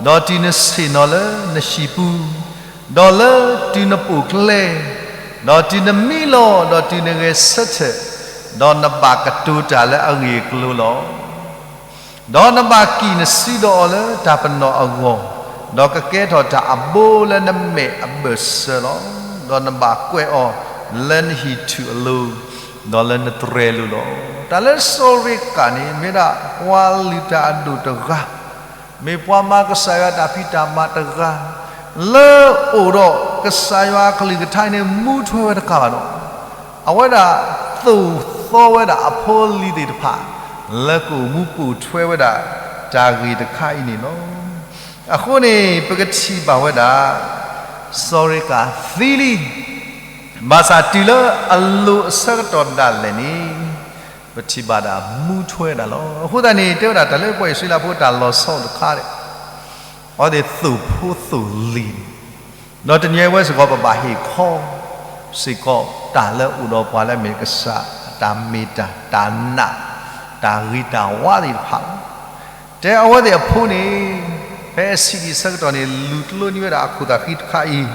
ၤ, ဒီးတုၤနဆ့ၣ်နီၤလၢနဟံၣ်ပူၤ, ဒီးလၢတုၤနပိာ်ကျဲ, ဒီးတုၤနမံလီၤ, ဒီးတုၤနဂဲၤဆၢထၢၣ်, ဒီးနဘၣ်ကတိၤတၢ်လၢအဂ့ၢ်အကျိၤလီၤ. ဒီးနဘၣ်ကံၣ်နစုဒီးအီၤလၢတၢ်ပနီၣ်အဂီၢ်, ဒီးကကဲထီၣ်တၢ်အဘိလၢနမဲာ်အဘၢၣ်စၢၤလီၤ. ဒီးနဘၣ်ကွဲးအီၤလၢနဟံၣ်ထူၣ်အလိၤ, ဒီးလၢနတြဲၤအလိၤလီၤ. တၢ်လၢစီၤရ့ကးန့ၣ် မ့ၢ်ဒၣ်ပှၤလုၢ်တၢ်အဒိၣ်တဂၤ, မ့ၢ်ပှၤမၤကစၢ်ယွၤတၢ်ဖံးတၢ်မၤတဂၤ, လၢအိၣ်ဒီးကစၢ်ယွၤအကလုၢ်ကထါန့ၣ် မူထွဲဝဲတကးဘၣ်ဒီး အဝဲဒၣ်သိၣ်သီဝဲဒၣ်အဖိအလံၤသ့ၣ်တဖၣ် လၢကအိၣ်မူပိာ်ထွဲဝဲဒၣ်တၢ်ဂ့ၢ်တခါအံၤန့ၣ်လီၤ. အဃိန့ၣ် ပကထံၣ်ဘၣ်ဝဲဒၣ် စီၤရ့ကးသံလံ, ဘၣ်ဆၣ်တုၤလၢအလိၤအဆၢကတီၢ်ဒၣ်လဲာ်န့ၣ် ပထံၣ်ဘၣ်ဒၣ်မူထွဲဒၣ်လီၤ. အဃိသတးန့ၣ် တဲဝဲဒၣ်တၢ်လၢပှၤအံၣ်စရ့လးဖိတၢ်လီၤဆီတခါဒီး အဝဲသ့ၣ်သိၣ်ဖိသိၣ်လံၤန့ၣ်, ဒီးတနံၤအံၤဝဲစ့ၢ်ကီး ပဘၣ်ဟ့ၣ်ခီစ့ၢ်ကီးတၢ်လၢအိၣ်ဒီးပှၤလၢအမ့ၢ်ကစၢ်အတၢ်မ့ၢ်တၢ် တၢ်နာ် တၢ်ဂ့ၤတၢ်ဝါသ့ၣ်တဖၣ်လီၤ. တဲအဝဲသ့ၣ်အဖိန့ၣ် ဖဲအဆံးဒံးဆၢကတီၢ်န့ၣ် လူၤကျိနံၤဝဲဒၣ်အခိၣ်သးဃံတခါအံၤ,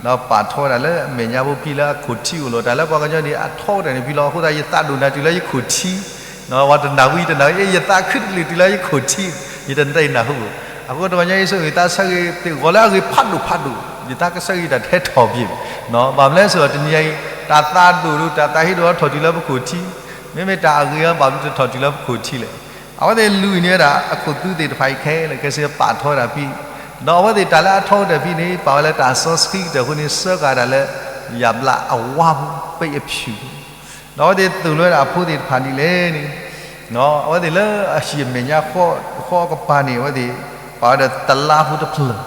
ဒီးပာ်ထီၣ်ဝဲဒၣ်လၢအမဲာ်ညါဖိဖံလၢအခိၣ်ထံးအိၣ်လီၤ. တၢ်လၢပှၤကညီန့ၣ် အထီကတၢၢ်န့ၣ်ဖံလီၤ. အဃိသတး ယသးဒိၣ်နၤတုၤလၢယခိၣ်ထံး, ပှၤတနၢ်ဟူယတနၢ်ဟူ, အ့ ယသးခုတလ့ၢ်တုၤလၢယခိၣ်ထံး, ယတနၢ်ဟူဘၣ်. အဃိတဂီၤညါအံၤ ဆိၣ်ဂ့ၤသးဆၢဂ့ၤသ့ၣ်ဂီၤလၢအဂ့ၤဖးဒိၣ်ဖးဒိၣ်, ယသးကဆၢဂ့ၤတၢ်တဟဲထီၣ်ဘၣ်. ဘၣ်မနုၤလဲၣ်စ့ၢ်ကီး တနံၤညါအံၤ တၢ်သးဒိၣ်ဒီးတၢ်သးဟ့ဒီးထီၣ်တုၤလၢပခိၣ်ထံး, မ့မ့ၢ်တၢ်အဂ့ၤအဘၣ်မနုၤတထီၣ်တုၤလၢပခိၣ်ထံးလဲၣ်. အဝဲသ့ၣ်လူၤန့ၢ်ဝဲဒၣ်အခိၣ်သူသ့ၣ်တဖၣ်အံၤခဲလၢာ်ခဲဆ့ ပာ်ထီၣ်ဝဲဒၣ်ဖံ, ဒီးအဝဲသ့ၣ်တၢ်လၢအထီကတၢၢ်ဖံန့ၣ် ပာ်ဝဲလၢတၢ်စီဆှံကတၢၢ်အဃိန့ၣ် ဆှၢဃာ်ဒၣ်လၢ ယၤဘျးအဝါပူၤ ပဲအဖၠူၣ်, ဒီးအဝဲသ့ၣ်သိၣ်လိဝဲဒၣ်အဖိသ့ၣ်တဖၣ်ဒ်လဲၣ်န့ၣ်, အဝဲသ့ၣ်လၢအဟံၣ်အမဲာ်ညါဃီအကပၤန့ၣ် အဝဲသ့ၣ် ပာ်ဝဲဒၣ်တလါဖိတဖျၢၣ်,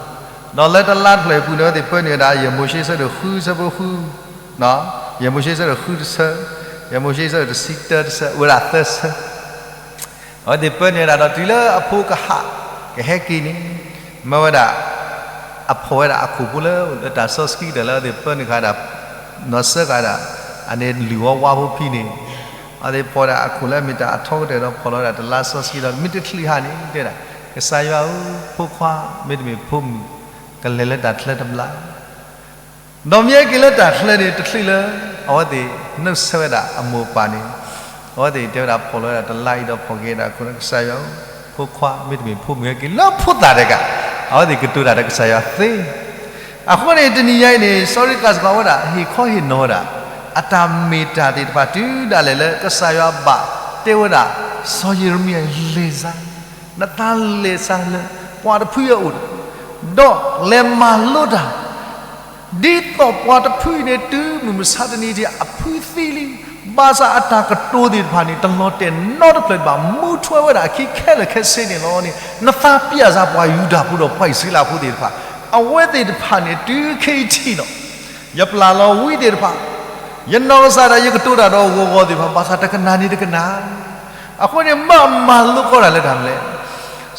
ဒီးလၢတလါတဖျၢၣ်အပူၤန့ၣ် အဝဲသ့ၣ်ပၢနုာ်ဝဲဒၣ် ယဲၢ်မိၤၡ့ဆၢဒိၣ်ဃုဆၢဖိဃု, ယဲၢ်မိၤၡ့ဆၢဒိၣ်ဃုတဆၢ, ယဲၢ်မိၤၡ့ဆၢဒိၣ်တဆံတၢတဆၢ, အိၣ်ဝဲဒၣ်သၢဆၢ အဝဲသ့ၣ်ပၢနုာ်ဝဲဒၣ်ဒီးတုၤလၢအဖိကဟး ကဟဲက့ၤန့ၣ်, မၢဝဲဒၣ် အဖီၣ်ဝဲဒၣ်အခိၣ်ဖိလၢ လၢတၢ်စီဆှံကတၢၢ်လၢအဝဲသ့ၣ်ပၢနုာ်ဃာ်ဒၣ်, နီၢ်ဆှၢဃာ်ဒၣ်, အန့ၣ်လုၢ်ဝီဝါဖိဖံန့ၣ်, အဝဲသ့ၣ်ဖီၣ်ဝဲဒၣ်အခိၣ်လၢအမ့ၢ်တၢ်အထီကတၢၢ်ဒီးဖီၣ်လီၤဝဲဒၣ်တလါစီဆှံဒီး မ့ၢ်တချုးဟးန့ၣ် တဲဒၣ်, ကစၢ်ယွၤဧၢ, ဖိခွါ, မ့တမ့ၢ်ဖိမုၣ်, ကလဲၤလၢတၢ်ချၢတဘျီ ဒီးမ့ၢ်ဟဲက့ၤလၢတၢ်ချၢန့ၣ် တချုးလၢ အဝဲသ့ၣ်နုတ်ဆၢဝဲဒၣ်အမိၢ်အပၢ်န့ၣ်, အဝဲသ့ၣ်တဲဝဲဒၣ်ဖီၣ်လီၤဝဲဒၣ်တလါအံၤဒီးဖီၣ်က့ၤဒၣ်အခိၣ်လၢ ကစၢ်ယွၤဧၢ, ဖိခွါ, မ့တမ့ၢ်ဖိမုၣ်ဟဲက့ၤလၢဖိသၣ်တဂၤ, အဝဲသ့ၣ်ကတိၤတၢ်ဒီးကစၢ်ယွၤသ့. အဃိန့ၣ် တနံၤညါအံၤန့ၣ် စီၤရ့ကးစ့ၢ်ကီးဝဲဒၣ် ဟ့ၣ်ခီဟ့ၣ်နီၤဝဲဒၣ် အတၢ်မ့ၢ်တၢ်သ့ၣ်တဖၣ်တုၤဒၣ်လဲာ်လၢကစၢ်ယွၤဘၣ်တဲဝဲဒၣ် စီၤယံးရမံယၤ လဲၤစါ နသးလဲၤစါလၢ ပှၤတဖုအအိၣ်, ဒီးလဲၤမၤလိတၢ် ဒ်သိးပှၤတဖုအံၤန့ၣ် တုၤမုၢ်မဆါတနံၤအံၤ အဖုသံလံ, ဘၣ်ဆၣ်အတၢ်ကတိၤသ့ၣ်တဖၣ်န့ၣ် တလီၤတဲာ်နီတဖျၢၣ်ဘၣ်, မူထွဲဝဲဒၣ်အခံခဲလၢာ်ခဲဆ့န့ၣ်လီၤန့ၣ်, နသးပျၢ်စၢ်ပှၤယူဒၤဖိဒီးပှၤအံၣ်စရ့လးဖိသ့ၣ်တဖၣ်, အဝဲသ့ၣ်တဖၣ်န့ၣ် တုၤခဲအံၤထံၣ်နီၤ, ယပျၢ်လီၤဝံသ့ၣ်တဖၣ်, ယနီၢ်ကစၢ်ဒၣ် ယကတိၤတၢ်ဒီးဂီၤဂီၤသ့ၣ်တဖၣ် ဘၣ်ဆၣ်တကနၣ်န့ၣ်တကနၣ်, အဃိန့ၣ် မ့ၢ်မၤလိကီးတၢ်လၢတၢ်မနုၤလဲၣ်,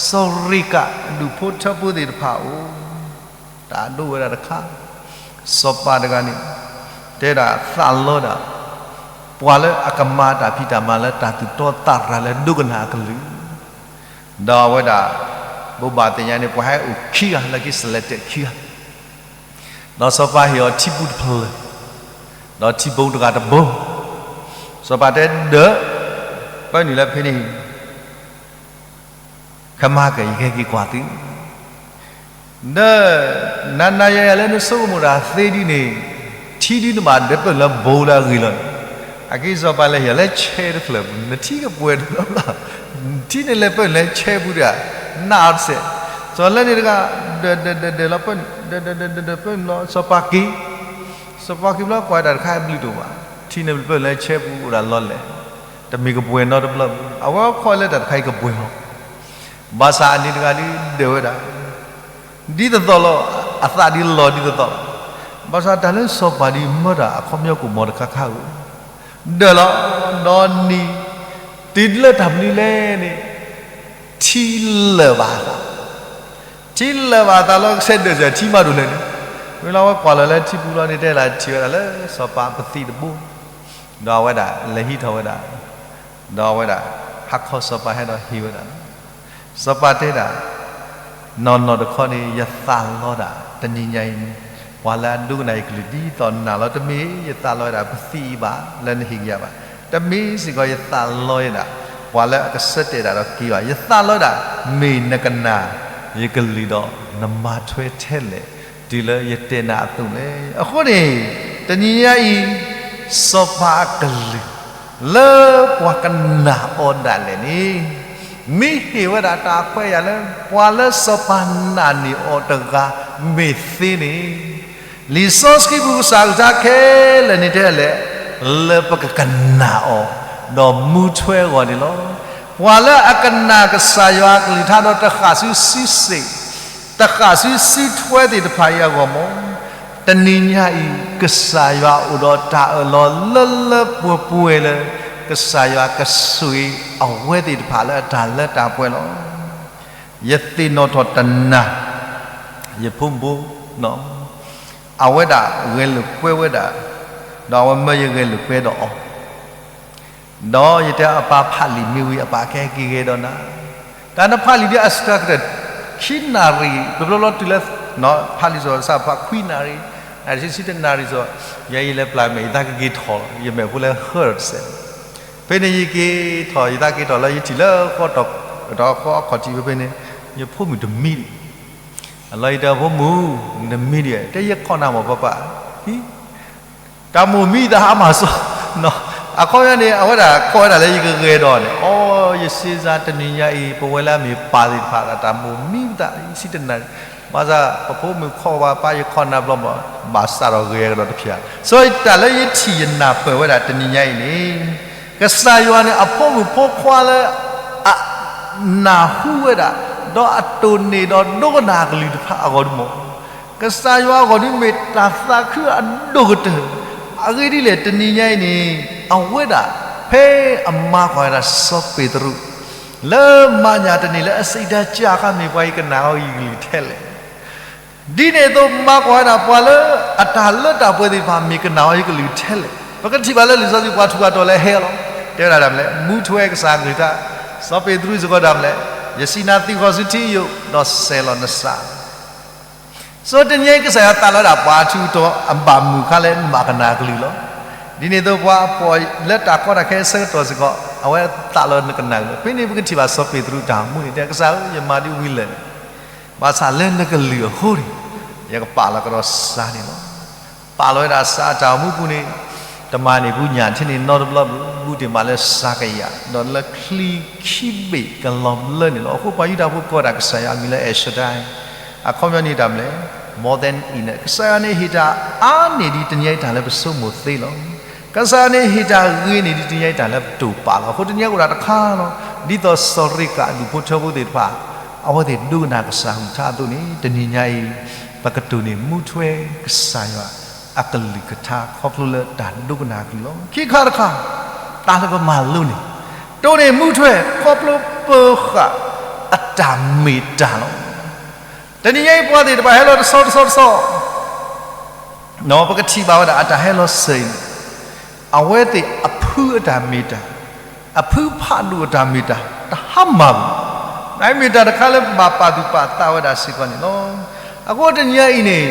စီၤရ့ကး ဒူၣ်ဖိထၢဖိသ့ၣ်တဖၣ်အအိၣ်, တၢ်ဒိဝဲဒၣ်တခါ, စီၤပၤတဂၤန့ၣ် တဲဒၣ်သးလီဒၣ် ပှၤလၢအကမၤတၢ်ဖံးတၢ်မၤလၢတၢ်သူၣ်တီသးရၤလၢဒိကနၣ်အကလုၢ်, ဒီးအဝဲဒၣ် ဘိးဘၣ်သ့ၣ်ညါန့ၣ် ပှၤဟဲအိၣ်ခံဂၤလၢခံ selected ခံဂၤ, ဒီးစီၤပၤဟ့ၣ်အီၤထံပူၤတဖျၢၣ်, ဒီးထံဘိတဂၤတဘိ, စီၤပၤတဲဒၢး, ပၢနုာ်လၢဖဲန့ၣ်, ခဲမၤက့ၤ ယကဟဲက့ၤကွၢ်သု, ဒီး နၤနၤယၤယၤလၢနဆိကမိၣ်တၢ်သ့ဒ်န့ၣ်, ထံဒုနဘၣ်ဒၢးပၢၢ်လၢဘိလၢအဂ့ၤလီၤန့ၣ်, အက့စီၤပၤလဲၤဟ့ၣ်လၢဆဲတဖျၢၣ်ပူၤ နထံကပှဲၤတဘျီဘျီ, ထံန့ၣ်လဲၤပၢၢ်နုာ်လၢဆဲပူၤဒီး, နးအီၤတစဲး, စီၤလၢန့ၣ်တဂၤ, ဒၢးဒၢးဒၢးဒၢးလီၤပၢၢ်နုာ်, ဒၢးဒၢးဒၢးဒၢးဒၢးပၢၢ်နုာ်လီၤ စီၤပၤက့ၤ, စီၤပၤက့ၤဘျီကွၢ်တၢ်တခါအံၤဘျုးတအိၣ်ဘၣ်, ထံန့ၣ်ပၢၢ်လၢဆဲပူၤအိၣ်ဒၣ်လီၤလဲၣ်, တမ့ၢ်ကပှဲၤနီတဘျီဘၣ်, အဝဲခီလၢတၢ်တခါအံၤကပှဲၤလီၤ, ဘၣ်ဆၣ်အန့ၣ်တဂၤဒုးဒၢးဝဲဒၣ် ဒ်သိးသိးလီၤ, အသးဒ်လီၤဒ်သိးသိးလီၤ, ဘၣ်ဆၣ်တၢ်လၢစီၤပၤဒုးမၢတၢ်အခီပညီကအိၣ်မးတခါခါဧိၤ, ဒၢးလီၤ, ဒီးနံၤ, တုၤလၢတၢ်မနုၤလဲၣ်န့ၣ်, ထံလၢာ်ဘၣ်အသး, ထံလၢာ်ဘၣ်အသးလီၤ ကဆဲးဒၢးစၢၤထံမးဒိၣ်လဲၣ်န့ၣ်, မ့ၢ်လၢအဝဲကွၢ်လီၤလၢထံပူၤလီၤန့ၣ် တဲဒၣ်ထံၣ်ဝဲဒၣ်လၢစီၤပၤပသံးတဘိ, ဒီးအဝဲဒၣ်လဲၤဟံးထီၣ်ဝဲဒၣ် ဒီးအဝဲဒၣ်, ဟါခီစီၤပၤဟဲဒီးဟ့ၣ်ဝဲဒၣ်လီၤ, စီၤပၤတဲဒၣ်, နီၢ်နီၢ်တခီန့ၣ် ယသးလီဒၣ်တနံၤညါအံၤန့ၣ်, ပှၤလၢအဒိကနၣ်ယကလုၢ်ဒ်သိးနၤလီၤ တမ့ၢ်ယသးလီဝဲဒၣ်ပသံးအံၤဘၣ်လၢနဟ့ၣ်ကယၤဘၣ်, တမ့ၢ်စ့ၢ်ကီးယသးလီဝဲဒၣ်, ပှၤလၢအကဆၢတဲာ်တၢ်ဒီးက့ၤဘၣ်, ယသးလီဝဲဒၣ်, မ့ၢ်နကနၣ်ယကလုၢ်ဒီးနမၤထွဲထဲလဲၣ်, တုၤလၢယတဲနၤအသိးလဲၣ်, အဃိန့ၣ်, တနံၤညါအံၤ, စီၤပၤအကလုၢ်, လၢပှၤကနာ်အီၤဒၣ်လဲာ်န့ၣ်, မ့ၢ်ဟ့ၣ်ဝဲဒၣ်တၢ်ခွဲးယာ်လၢ ပှၤလၢစီၤပၤနာ်န့ၢ်အီၤတဂၤမ့ၢ်သ့န့ၣ်, လံာ်စီဆှံပူၤကစၢ်ကလုၢ်ကထါခဲလၢာ်န့ၣ်တဲလဲၣ်, လၢပကကနာ်အီၤ, ဒီးမူထွဲအဂီၢ်န့ၣ်လီၤ. ပှၤလၢအကနာ်ကစၢ်ယွၤအကလုၢ်ကထါဒီးတဃၣ်ဆူစုစ့ၣ်, တဃၣ်ဆူစုထွဲသ့ၣ်တဖၣ်အံၤအဂီၢ်မး, တနံၤညါအံၤ ကစၢ်ယွၤအိၣ်ဒီးတၢ်အၢၣ်လီၤလၢလၢပှဲၤပှဲၤလၢ ကစၢ်ယွၤကဆိၣ်ဂ့ၤအဝဲသ့ၣ်တဖၣ်လၢအတၢ်လၢတၢ်ပှဲၤလီၤ. ယသ့ၣ်နီၣ်ထီၣ်တနၤ, ယဖိမုၣ်ဖိ, အဝဲဒၣ်ဂဲၤလိာ်ကွဲဝဲဒၣ်, ဒီးအဝဲမၢယဂဲၤလိာ်ကွဲဒီးအီၤ ဒီးယတဲအပၢ်ဖးလံာ်မ့ၢ်ဝံၤအပၢ်ကဟဲက့ၤဂဲၤဒီးနၤ, တၢ်နဖးလံာ်ဒ်အစှၤကတၢၢ် ခံနၣ်ရံၣ် တဘျီဘျီတုၤလၢ ဖးလံာ်စီၤစၢ်ဖးခွံနၣ်ရံၣ်, နၣ်ရံၣ်ဆံတနၣ်ရံၣ်စီၤ, ယဲယလဲၤပျၢ်မဲာ် ယသးကက့ၤထီၣ်လီၤ ယမဲာ်ဖိလၢဟၢတစဲး, ဖဲန့ၣ်ယက့ၤထီၣ် ယသးက့ၤထီၣ်လၢယထံၣ်လၢဃီတီၤ ဒီးဃီအခီၣ်ထံးဖဲဖဲန့ၣ်, ယဖိမုၣ်တမံဒံး, အလီၢ်ယတဲဖိမုၣ်, နမံဒံးဧါ, တဲယခီၣ်နၤမ့ၢ်ပၢ်ပၢ်, ဟံ တၢ်မိၣ်မံသးဟါမၢ်စီ, အခီပညီန့ၣ် အဝဲဒၣ်ကိးဝဲဒၣ်လၢယကဂဲၤဒီးန့ၣ်, အီ ယစ့စါတနံၤညါအံၤ ပဝဲလၢအမ့ၢ်ပၢ်သ့ၣ်တဖၣ် တၢ်မိၣ်မံပသး ယဆံတနၣ်ရံၣ်, ဘၣ်ဆၣ်ပဖိမုၣ်ခီၣ်ဘၣ်ပၢ် ယခီၣ်နၤဘျီမး ဘၣ်စးထီၣ်ဂဲၤကဒီးတဖျၢၣ်, စီၤတၢ်လၢယထံၣ်ယနၢ်ပၢၢ်ဝဲဒၣ်တနံၤညါအံၤန့ၣ်, ကစၢ်ယွၤန့ၣ် အဖိမုၣ်ဖိခွါလၢ အ နၢ်ဟူဝဲဒၣ်, ဒီးအတိၢ်န့ၢ်ဒီးဒိကနၣ်အကလုၢ်တဖၣ်အဂီၢ်ဒ်မး, ကစၢ်ယွၤအဂီၢ်ဒ်မ့ၢ်တၢ်သးခုအဒိၣ်ကတၢၢ်, အဂ့ၢ်ဒ်လဲၣ် တနံၤညါအံၤန့ၣ်, အဝဲဒၣ် ဖဲအမၤကွၢ်ဝဲဒၣ်စီၤပ့းတရူး, လၢမၤညၣ်တန့ၢ်လၢအစံးတၢ်ကၢ်အခါ မ့ၢ်ပှၤအံၤကနၣ်အီၤယကလုၢ်ထဲလဲၣ် ဒ်န့ၣ်အသိး မၤကွၢ်ဝဲဒၣ်ပှၤလၢအတၢ်လၢတၢ်ပှဲၤသ့ၣ်တဖၣ် မ့ၢ်ကနၣ်အီၤယကလုၢ်ထဲလဲၣ်. ပကထံၣ်ဘၣ်လၢလံာ်စီဆှံပှၤထူးပှၤတီၤလၢဟဲလီၤ. တဲဝဲဒၣ်ဒ်လဲၣ်, မူထွဲကစၢ်အကလုၢ်ကထါ, စီၤပ့းတရူးစ့ၢ်ကီးဒ်လဲၣ်, ယစံးနၤသံကွၢ်ဆူထံယိာ်, ဒီးစဲးလီၤနစး စီၤတနံၤညါအံၤ ကစၢ်ယွၤသးလီဝဲဒၣ်ပှၤထူးပှၤတီၤအဘၣ်မုၢ်ခါလၢနဘၣ်ကနၣ်အကလုၢ်လီၤ. ဒ်န့ၣ်အသိးပှၤအဖှီၣ်လၢတၢ်ကီတၢ်ခဲအဆၢကတီၢ်စ့ၢ်ကီး အဝဲသးလီနကနၣ်အကလုၢ်လီၤ. ဖဲန့ၣ်ပကထံၣ်ဘၣ်စီၤပ့းတရူးတၢ်အိၣ်မူန့ၣ် တဲကစၢ်ဧၢ, ယမၤဒ်ဝံၤလၢာ်န့ၣ် ဘၣ်ဆၣ်လၢနကလုၢ်အဃိန့ၣ် ယကပာ်လီၤကဒီးစးန့ၣ်လီၤ. ပာ်လီၤဝဲဒၣ်စးအတၢ်အိၣ်မူပူၤန့ၣ် တမၤန့ၢ်ဘူးညၣ်ထံန့ၣ်နီတဘျီဘၣ်, ဘူးတ့ၢ်မးလၢစးကယၤ, ဒီးလၢချံခံဘ့ၣ်ကလီၤဘျၢန့ၣ်လီၤ. အဃိပှၤယူဒၤဖိကိးဝဲဒၣ်ကစၢ်ယွၤအမံၤလၢ El Shaddai, အခီပညီန့ၣ်တၢ်မနုၤလဲၣ်, more than enough. ကစၢ်ယွၤန့ၣ်ဟ့ၣ်တၢ်အါန့ၢ်ဒံးတနံၤညါအံၤတၢ်လၢပဆိကမိၣ်သ့လီၤ. ကစၢ်ယွၤန့ၣ်ဟ့ၣ်တၢ်ဂ့ၤန့ၢ်ဒံးတနံၤညါအံၤတၢ်လၢပတိာ်ပာ်လီၤ. အဃိတနံၤညါအိၣ်ဒၣ်တခါလီၤ. ဒ်သိးစီၤရ့ကးအဒူၣ်ဖိထၢဖိသ့ၣ်တဖၣ် အဝဲသ့ၣ်ဒိကနၣ်ကစၢ်အကလုၢ်ကထါအသိးန့ၣ် တနံၤညါအံၤ ပကတိၢ်န့ၢ်မူထွဲကစၢ်ယွၤအကလုၢ်ကထါ ခီဖျိလၢတၢ်ဒိကနၣ်အကလုၢ်လီၤ. ခံခါတခါ, တၢ်လၢပမၤလိန့ၣ် တိၢ်န့ၢ်မူထွဲခီဖျိပဃၣ်အတၢ်မ့ၢ်တၢ်လီၤ. တနံၤညါအံၤပှၤသ့ၣ်တဖၣ်ဟဲလီၤတဆီတဆီတဆီ ပကထံၣ်ဘၣ်ဝဲဒၣ်အတၢ်ဟဲလီၤစၢၤအံၤန့ၣ် အဝဲသ့ၣ်အဖုအတၢ်မ့ၢ်တၢ်, အဖုဖးဒိၣ်အတၢ်မ့ၢ်တၢ် တဟါမၢ်ဘၣ်. နမ့ၢ်တၢ်တခါလၢဘၣ်ပာ်သူၣ်ပာ်သးဝဲဒၣ်စ့ၢ်ကီးန့ၣ်လီၤ. အဃိတနံၤညါအံၤန့ၣ်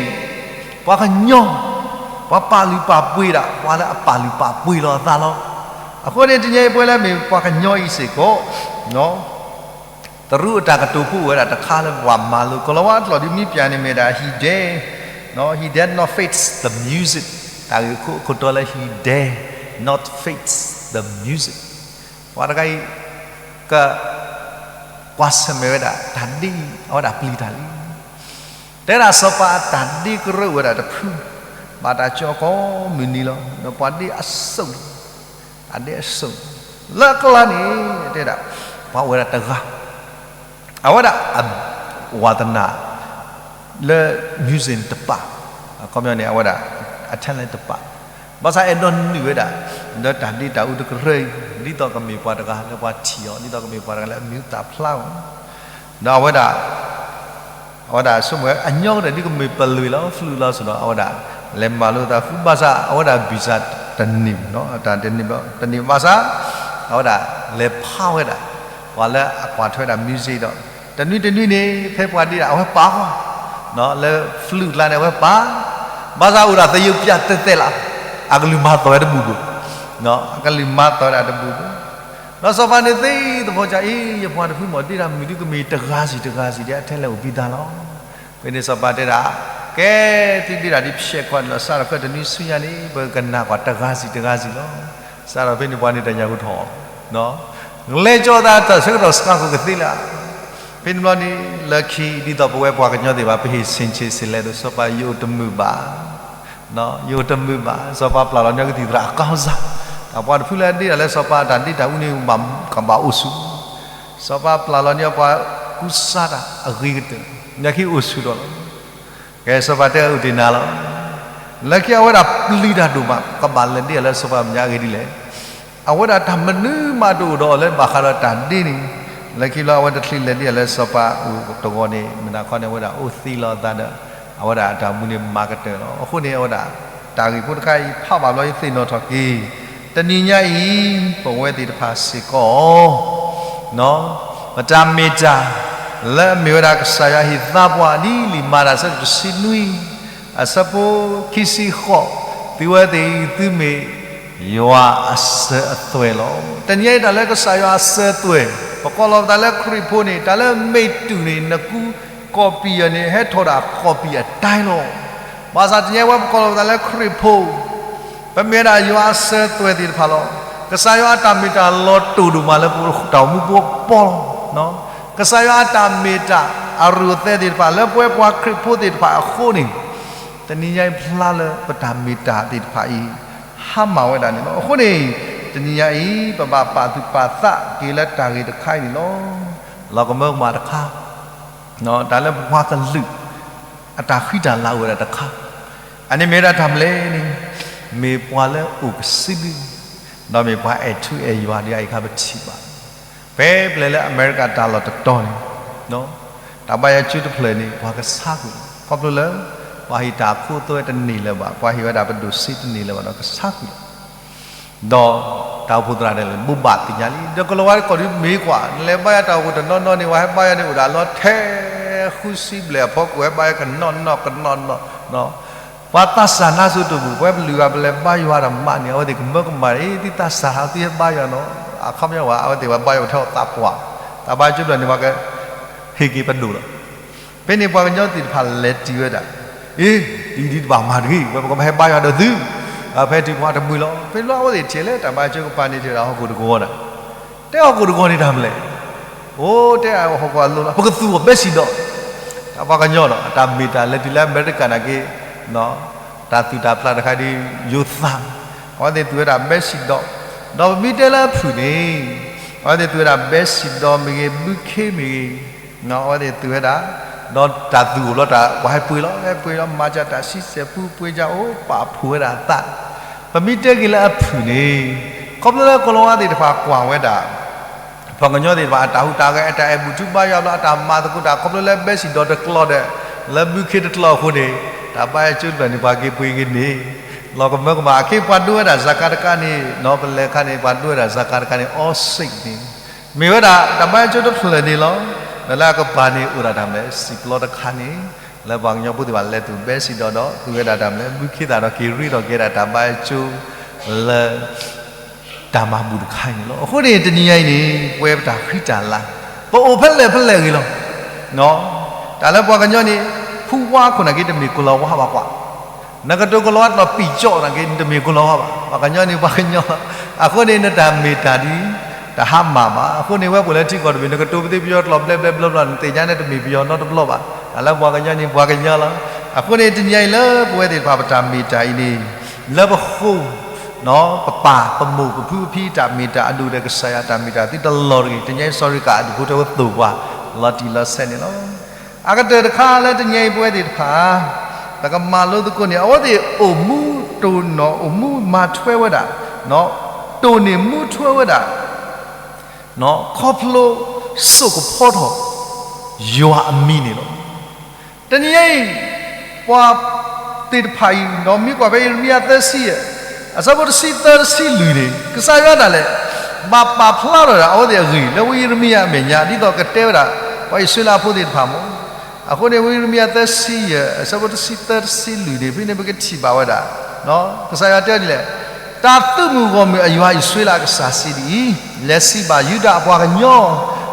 ပှၤကညီ ပှၤပာ်လုၢ်ပာ်ပှ့ၤဒၣ် ပှၤလၢအပာ်လုၢ်ပာ်ပှ့ၤလီၤအသးလီၤ. အဃိန့ၣ် တနံၤအံၤပဝဲလၢမ့ၢ်ပှၤကညီအံၤစ့ၢ်ကီး တရူးအတၢ်ကတိၤဖိအိၣ်ဝဲဒၣ်တခါလၢပှၤမၤလိ ကီၤလၤဝါအကျိာ်ဒ်မ့ၢ်ပျၢ်န့ၣ်မ့ၢ်ဒၣ် he dare, he dare not face the music, တၢ်ဂ့ၢ်ခိၣ်အခိၣ်တီလၢ he dare not face the music, ပှၤတဂၤအံၤ က ကွၢ်ဆၢၣ်မဲာ်ဝဲဒၣ်တၢ်ဒ့အံၤ အဝဲဒၣ်ပျံၤတၢ်လံ. တဲဒၣ်စီၤပၤအတၢ်ဒ့ကရၢအိၣ်ဝဲဒၣ်တဖု, ဘၣ်တၢ်ကၠီကိးမုၢ်နံၤလီၤ. ဒီးပှၤဒ့အစိၣ်လီၤ, တၢ်ဒ့အစိၣ်လီၤ. လၢအကျါန့ၣ် တဲဒၣ် ပှၤအိၣ်ဝဲဒၣ်တဂၤ အဝဲဒၣ် ဝါသနာ လၢ music တပာ်, အခီပညီန့ၣ် အဝဲဒၣ် အ talent တပာ်, ဘၣ်ဆၣ်အဲၣ်ဒိးနုာ်ဝဲဒၣ် လၢတၢ်ဒ့တၢ်အူတကရၢအံၤ ဒ်သိးကမ့ၢ်ပှၤတဂၤလၢပှၤထံၣ်အီၤ ဒ်သိးကမ့ၢ်ပှၤတဂၤလၢအမံၤဟူသၣ်ဖျါအီၤ, ဒီးအဝဲဒၣ် အဝဲဒၣ်ဆိကမိၣ်ဝဲ အညီကတၢၢ်ဒ်ကမ့ၢ်ပလွံၢ်လီၤ ဖျူးလီၤစ့ၢ်ဒီး အဝဲဒၣ် လဲၤမၤလိသးဃုဘၣ်ဆၣ် အဝဲဒၣ် visa တန့ၢ်ဘၣ်, တန့ၢ်ဘၣ်ဘၣ်ဆၣ် အဝဲဒၣ် လဲၤဖးဝဲဒၣ် ပှၤလၢအကွၢ်ထွဲဒၣ် music ဒီး တနွံတနွံန့ၣ် ဖဲပှၤဒ့ဒၣ် အဝဲပာ်ဃီ လၢ ဖျူး ကျါန့ၣ် အဝဲပာ်, ဘၣ်ဆၣ်အိၣ်ဒၣ်သယုၢ်ပျၢ်တဲတဲလီၤ, အကလုၢ်မၤသီဝဲတဘူၣ်ဘၣ်, အကလုၢ်မၤသီဝဲဒၣ်တဘူၣ်ဘၣ်. ဒီးစီၤပၤန့ၣ်သ့သဖီကၢ်အံၤ ယပှၤတဖုမ့ၢ်ဒ့တၢ်မုၢ်ဒုကမ့ၢ်တဂၤစံးတဂၤစံးဒီး အထဲလဲၣ်အိၣ်ဘံသးလီၤ. ဖဲန့ၣ်စီၤပၤတဲဒၣ် ကဲ သုဒ့တၢ်ဒ်ဖျဲးခီန့ၣ်လီၤ စးထီၣ်ဖဲတနွံဆူညါန့ၣ် ပကကနၣ်ကွၢ်တဂၤစံးတဂၤစံးလီၤ. စးထီၣ်ဖဲန့ၣ်ပှၤန့ၣ်တၢ်ညၣ်ကထီၣ် လဲၤကၠီသးတၢ်ဆၢကတီၢ်စှၤကိးကသ့လၢ ဖဲန့ၣ်ဘျီန့ၣ် လၢခံဒ်သိးပဝဲပှၤကညီသ့ၣ်တဖၣ် ပဟ့ၣ်ဆ့ၣ်ဆ့ၣ်လဲၣ်ဒီး စီၤပၤယအိၣ်တမုာ်ဘၣ်, ယအိၣ်တမုာ်ဘၣ် စီၤပၤပျၢ်လီၤန့ၢ်ကသံၣ်သရၣ်အကီၢ်စၢ်, တၢ်ပှၤတဖုလၢဒ့တၢ်လၢစီၤပၤအတၢ်ဒ့တၢ်အူန့ၣ် ကဘၣ်အိၣ်ဆူၣ်, စီၤပၤပျၢ်လီၤန့ၢ်ပှၤကူစါတၢ်အဂ့ၤကတၢၢ် လၢခံအိၣ်ဆူၣ်ဒီးလီၤ. ကဲ စီၤပၤတဲအုၣ်တ့ၢ်နၤလီၤ. လၢခံအဝဲဒၣ်ပျံၤတၢ်ဒိၣ်မး ကဘၣ်လဲၤဒ့လၢစီၤပၤမဲာ်ညါအဂ့ၢ်ဒ်လဲၣ်. အဝဲဒၣ်တၢ်မနုၤမးတအိၣ်ဒီးအီၤလၢဘၣ်ဃးဒီးတၢ်ဒ့န့ၣ်, လၢခံလၢအဝဲတချုးလဲၤဒ့လၢစီၤပၤအအိၣ်တဂီၤန့ၣ် မုၢ်နၤခီန့ၣ် အဝဲဒၣ်အိၣ်သံလီၤအသးဒီး အဝဲဒၣ်အတၢ်မူန့ၣ်မၤကတၢၢ်လီၤ. အဃိန့ၣ် အဝဲဒၣ် တၢ်ဂ့ၢ်ဖိတခါအံၤဖးဘၣ်ဘျီယသ့ၣ်နီၣ်ထီၣ်က့ၤ တနံၤညါအံၤ ပဝဲသ့ၣ်တဖၣ်စ့ၢ်ကီး ပတၢ်မ့ၢ်တၢ် လၢအမ့ၢ်ဝဲဒၣ်ကစၢ်ယွၤဟ့ၣ်သါပှၤဒ်လံာ်မၤတၢ်အဆၢဒိၣ်တဆံနွံ အဆၢဖိခံဆံဃိး, သုဝဲသ့ၣ်အံၤ သုမ့ၢ်ယွၤအစၢၤအသွဲၣ်လီၤ. တနံၤညါအံၤတၢ်လၢကစၢ်ယွၤအစၢၤအသွဲၣ် ပကိးလီၤပသးလၢခရံာ်ဖိန့ၣ် တၢ်လၢမ့ၢ်တုၤန့ၣ် နကူကီၢ်ပံၤယၤန့ၣ် ဟဲထီၣ်ဒၣ်ကီၢ်ပံၤအတၢ်လီၤ. ဘၣ်ဆၣ်တနံၤညါဝဲပကိးလီၤပသးလၢခရံာ်ဖိ ပမ့ၢ်ဝဲဒၣ်ယွၤအစၢၤအသွဲၣ်သ့ၣ်တဖၣ်လီၤ. ကစၢ်ယွၤအတၢ်မ့ၢ်တၢ်လီၤတိၢ်ဒိၣ်မးလၢပတၢ်အိၣ်မူပူၤပီလီၤ. ကစၢ်ယွၤအတၢ်မ့ၢ်တၢ်အရူၢ်အသဲသ့ၣ်တဖၣ် လၢပဝဲပှၤခရံာ်ဖိသ့ၣ်တဖၣ်အဃိန့ၣ် တနံၤညါအံၤဖျါလၢပတၢ်မ့ၢ်တၢ်သ့ၣ်တဖၣ်အံၤ ဟါမၢ်ဝဲဒၣ်န့ၣ်လီၤ. အဃိန့ၣ် တနံၤညါအံၤ ပဘၣ်ပာ်သူၣ်ပာ်သးက့ၤလၢတၢ်ဂ့ၢ်တခါအံၤန့ၣ်လီၤ. လီၤကမၢကမၣ်တခါ တၢ်လၢပှၤကလုာ် အတၢ်ဃံတၢ်လၤအိၣ်ဝဲဒၣ်တခါ, အန့ၣ်မ့ၢ်ဝဲဒၣ်တၢ်မနုၤလဲၣ်န့ၣ်, မ့ၢ်ပှၤလၢအိၣ်ကစုဒု, ဒီးမ့ၢ်ပှၤအဲၣ်ထူအဲၣ်ယွၤဒ်အံၤအခါပထံၣ်ဘၣ်. ဖဲပျဲၢ်လၢအမဲရကၤတၢ်လီၢ်တတီၤန့ၣ်, တၢ်ဘါယွၤကၠိတဖျၢၣ်န့ၣ် ပှၤကဆါကွံာ်လီၤ. ခီဖျိလၢ ပှၤဟ့ၣ်တၢ်အခိအသွဲတန့ၢ်လၢၤဘၣ်, ပှၤဟ့ၣ်ဝဲဒၣ်ပဒိၣ်စ့တန့ၢ်လၢၤဘၣ်ဒီးကဆါကွံာ်လီၤ. ဒီးတၢ်အိၣ်ဖှိၣ်သရၣ်ဒဲးလၢ ဘိးဘၣ်သ့ၣ်ညါလံ, ဒီးကလီၤဝါတကိးဒုးမ့ၢ်ကွၢ်, နလဲၤဘါယွၤတၢ်အိၣ်ဖှိၣ်တနီၤနီၤန့ၣ် ပှၤဟဲဘါယွၤန့ၣ်အိၣ်ဒၣ်လီၤထဲ ဃုဆံဘျဲၣ်အဖီခိၣ် ဟဲဘါယွၤကနီၤနီၤကနီၤနီၤ, ပှၤသးစၢ်နါစိၤတဘူၣ်, ပဝဲပလုၢ်ဂၤပလဲၤဘါယွၤတၢ်မးန့ၣ် အဝဲသ့ၣ်ကမၢကမၣ်, အ့ သုသးစၢ်ဟးသုဟဲဘါယွၤနီၤ, အခီပညီဝဲ အဝဲသ့ၣ်ဝဲဘါယွၤပထဲအီၤသးပှၢ်, တၢ်ဘါယွၤကၠိတဖျၢၣ်န့ၣ် ပှၤကဟ့ၣ်က့ၤပဒိၣ်လီၤ. ဖဲန့ၣ်ပှၤကညီသ့ၣ်တဖၣ်လဲၤတုၤဝဲဒၣ်, အ့ ဒ်ဒ်တဘၣ်မၤတဂ့ၤ, ဝဲပကဘၣ်ဟဲဘါယွၤဒီးသု, ဖဲတုၤပှၤတမှံၤလီၤ. ဖဲန့ၣ်အဝဲသ့ၣ်ထဲလဲၣ် တၢ်ဘါယွၤကၠိကပၤန့ၣ် ထဲဒၣ်ဟီၣ်ခိၣ်တကဝီၤဒၣ်, တဲဟီၣ်ခိၣ်တကဝီၤန့ၣ်တၢ်မနုၤလဲၣ်, အိ တဲအဟီၣ်ခိၣ်အလိၤလီၤ, ပကသူၣ်အီၤဘဲစံၣ်ဒီး, တၢ်ပှၤကညီဒီး အတၢ်မ့ၢ်တၢ်လဲၤတုၤလၢအမဲရကၤနာ်က့ တၢ်သူၣ်တၢ်ဖျးတခါဒ်ယိၤသး, အဝဲသ့ၣ်သူၣ်ဝဲဒၣ်ဘဲစံၣ်ဒီး, ဒီးပမ့ၢ်တဲလၢအဖုၣ်န့ၣ်, အဝဲသ့ၣ်သူၣ်ဝဲဒၣ်ဘဲစံၣ်ဒီးမ့ၢ်ဂ့ၤ ဘုခ့မ့ၢ်ဂ့ၤ, အဝဲသ့ၣ်သူၣ်ဝဲဒၣ်, ဒီးတၢ်သူၣ်အိၣ်လီၤတၢ် ပှၤဟဲပှ့ၤလီၤ, ဟဲပှ့ၤလီၤ မၤစၢၤတၢ်ဆံဆဲၣ်ပူၤပှ့ၤကအိၣ် ပာ်ဖှိၣ်ဝဲဒၣ်အသး, ပမ့ၢ်တဲက့ၤလၢအဖုၣ်န့ၣ်, ခီဖျိလၢကလီၤဝါသ့ၣ်တဖၣ်ကွၢ်ဝဲဒၣ် ပှၤကညီသ့ၣ်တဖၣ် အတၢ်ဟူးတၢ်ဂဲၤ အတၢ်အဲၣ်ဘူၣ်ထူဘါယွၤဘျီ အတၢ်မၤသကိးတၢ် ခီဖျိလၢဘဲစံၣ်ဒီးတကျိၤဒီး လၢဘုခ့တကျိၤအဃိန့ၣ်, တၢ်ဘါယွၤကၠိတဖျၢၣ်န့ၣ် ပှၤက့ၤပှ့ၤက့ၤန့ၣ်, လီၤကမၢကမၣ် အခ့ပှၤဒိဝဲဒၣ်စၤကၤတကးန့ၣ်, နီၢ်ပလဲၤခါန့ၣ် ပှၤဒိဝဲဒၣ်စၤကၤတကးန့ၣ် အီစ့းန့ၣ်, မ့ၢ်ဝဲဒၣ်တၢ်ဘါယွၤကၠိတဖျၢၣ်န့ၣ်လီၤ. ဒီးလၢအကပၤန့ၣ် အိၣ်ဒၣ်တၢ်မနုၤလဲၣ် စံၣ်ပျီတခါန့ၣ်, လၢပှၤကညီဖိသ့ၣ်တဖၣ်လဲၤသူၣ်ဘဲစံၣ်ဒီးဒီး သူၣ်ဝဲဒၣ်တၢ်မနုၤလဲၣ် ဘုခ့သၣ်ဒီးက့ၤရ့ဒီးကဲဒၣ်တၢ်ဘါကၠိလၢ တၢ်မၤဘူၣ်တခါအံၤန့ၣ်လီၤ. အဃိန့ၣ် တနံၤညါအံၤန့ၣ် ပဝဲပတၢ်ဃံတၢ်လၤ ပအိၣ်ဖဲလဲၣ်ဖဲလဲၣ်ဂ့ၤလီၤ. တၢ်လၢပှၤကညီန့ၣ် ဖုဝါခိၣ်နာ်က့ တမ့ၢ်ကလီၤဝါဘၣ်ကွၢ်, နကတိၤကလီၤဝါတလီၤပံာ်ကၠီၣ်နာ်က့ နတမ့ၢ်ကလီၤဝါဘၣ်. ပှၤကညီန့ၣ် ပှၤကညီလီၤ. အဃိန့ၣ် နတၢ်မ့ၢ်တၢ်ဒ် တဟါမၢ်ဘၣ်. အဃိန့ၣ် ဝဲပှၤလၢထံကီၢ်တဘ့ၣ် နကတိၤပသ့ပယီၤတလီၤဘျဲဘျဲဘျီဘျီ နသ့ၣ်ညါန့ၣ် တမ့ၢ်ပယီၤနီတဘျီဘၣ်. တၢ်လၢပှၤကညီန့ၣ် ပှၤကညီလီၤ. အဃိန့ၣ် တနံၤညါအံၤလၢပဝဲသ့ၣ်တဖၣ်ပတၢ်မ့ၢ်တၢ်အံၤန့ၣ် လၢပဃိ ပပၢ်ပမိၢ်ပဖုပဖံတၢ်မ့ၢ်တၢ်အဒိၣ်ဒီး ကစၢ်ယွၤတၢ်မ့ၢ်တၢ်သုတလီၤတဂ့ၤ, တနံၤညါအံၤ စီၤရ့ကၤအဒူၣ်ဖိတဲဝဲသိၣ်ပှၤ လီၤတံၢ်လီၤဆဲးန့ၣ်လီၤ. အကတၢၢ်တခါလၢတနံၤညါအံၤပဝဲသ့ၣ်တဖၣ် ပကမၤလိသကိးန့ၣ် အဝဲသ့ၣ်အိၣ်မူတိၢ်နီၣ် အိၣ်မူမၤထွဲဝဲဒၣ်, တိၢ်န့ၢ်မူထွဲဝဲဒၣ် ခီဖျိစိာ်ကဖီထီၣ် ယွၤအမံၤန့ၣ်လီၤ. တနံၤညါအံၤ ပှၤသ့ၣ်တဖၣ်အံၤ ဒီးမ့ၢ်ကွၢ်ဖဲယံးရမံယၤသၢဆံယဲၢ် အဆၢဖိတဆံသၢတဆံလွံၢ်န့ၣ် ကစၢ်ယွၤဒၣ်လဲာ် ဘၣ်ပာ်ဖျါထီၣ်ဒၣ်အဝဲသ့ၣ်အဂ့ၢ် လၢဝံယံးရမံယၤအမဲာ်ညါ ဒ်သိးကတဲဝဲဒၣ် ပှၤအံၣ်စရ့လးဖိသ့ၣ်တဖၣ်မ့ၢ် အဃိန့ၣ် ဝံယံးရမံယၤသၢဆံယဲၢ် အဆၢဖိတဆံသၢတဆံလွံၢ်န့ၣ် ဖဲန့ၣ်ပကထံၣ်ဘၣ်ဝဲဒၣ် ကစၢ်ယွၤတဲဒ်လဲၣ်, တၢ်သုးမုၢ်ဂီၢ်မုၢ်အယွၤအံၣ်စရ့လးအကစၢ်စံးဒ်အံၤ, လဲၤစံးဘၣ်ယူဒၤအပှၤကညီ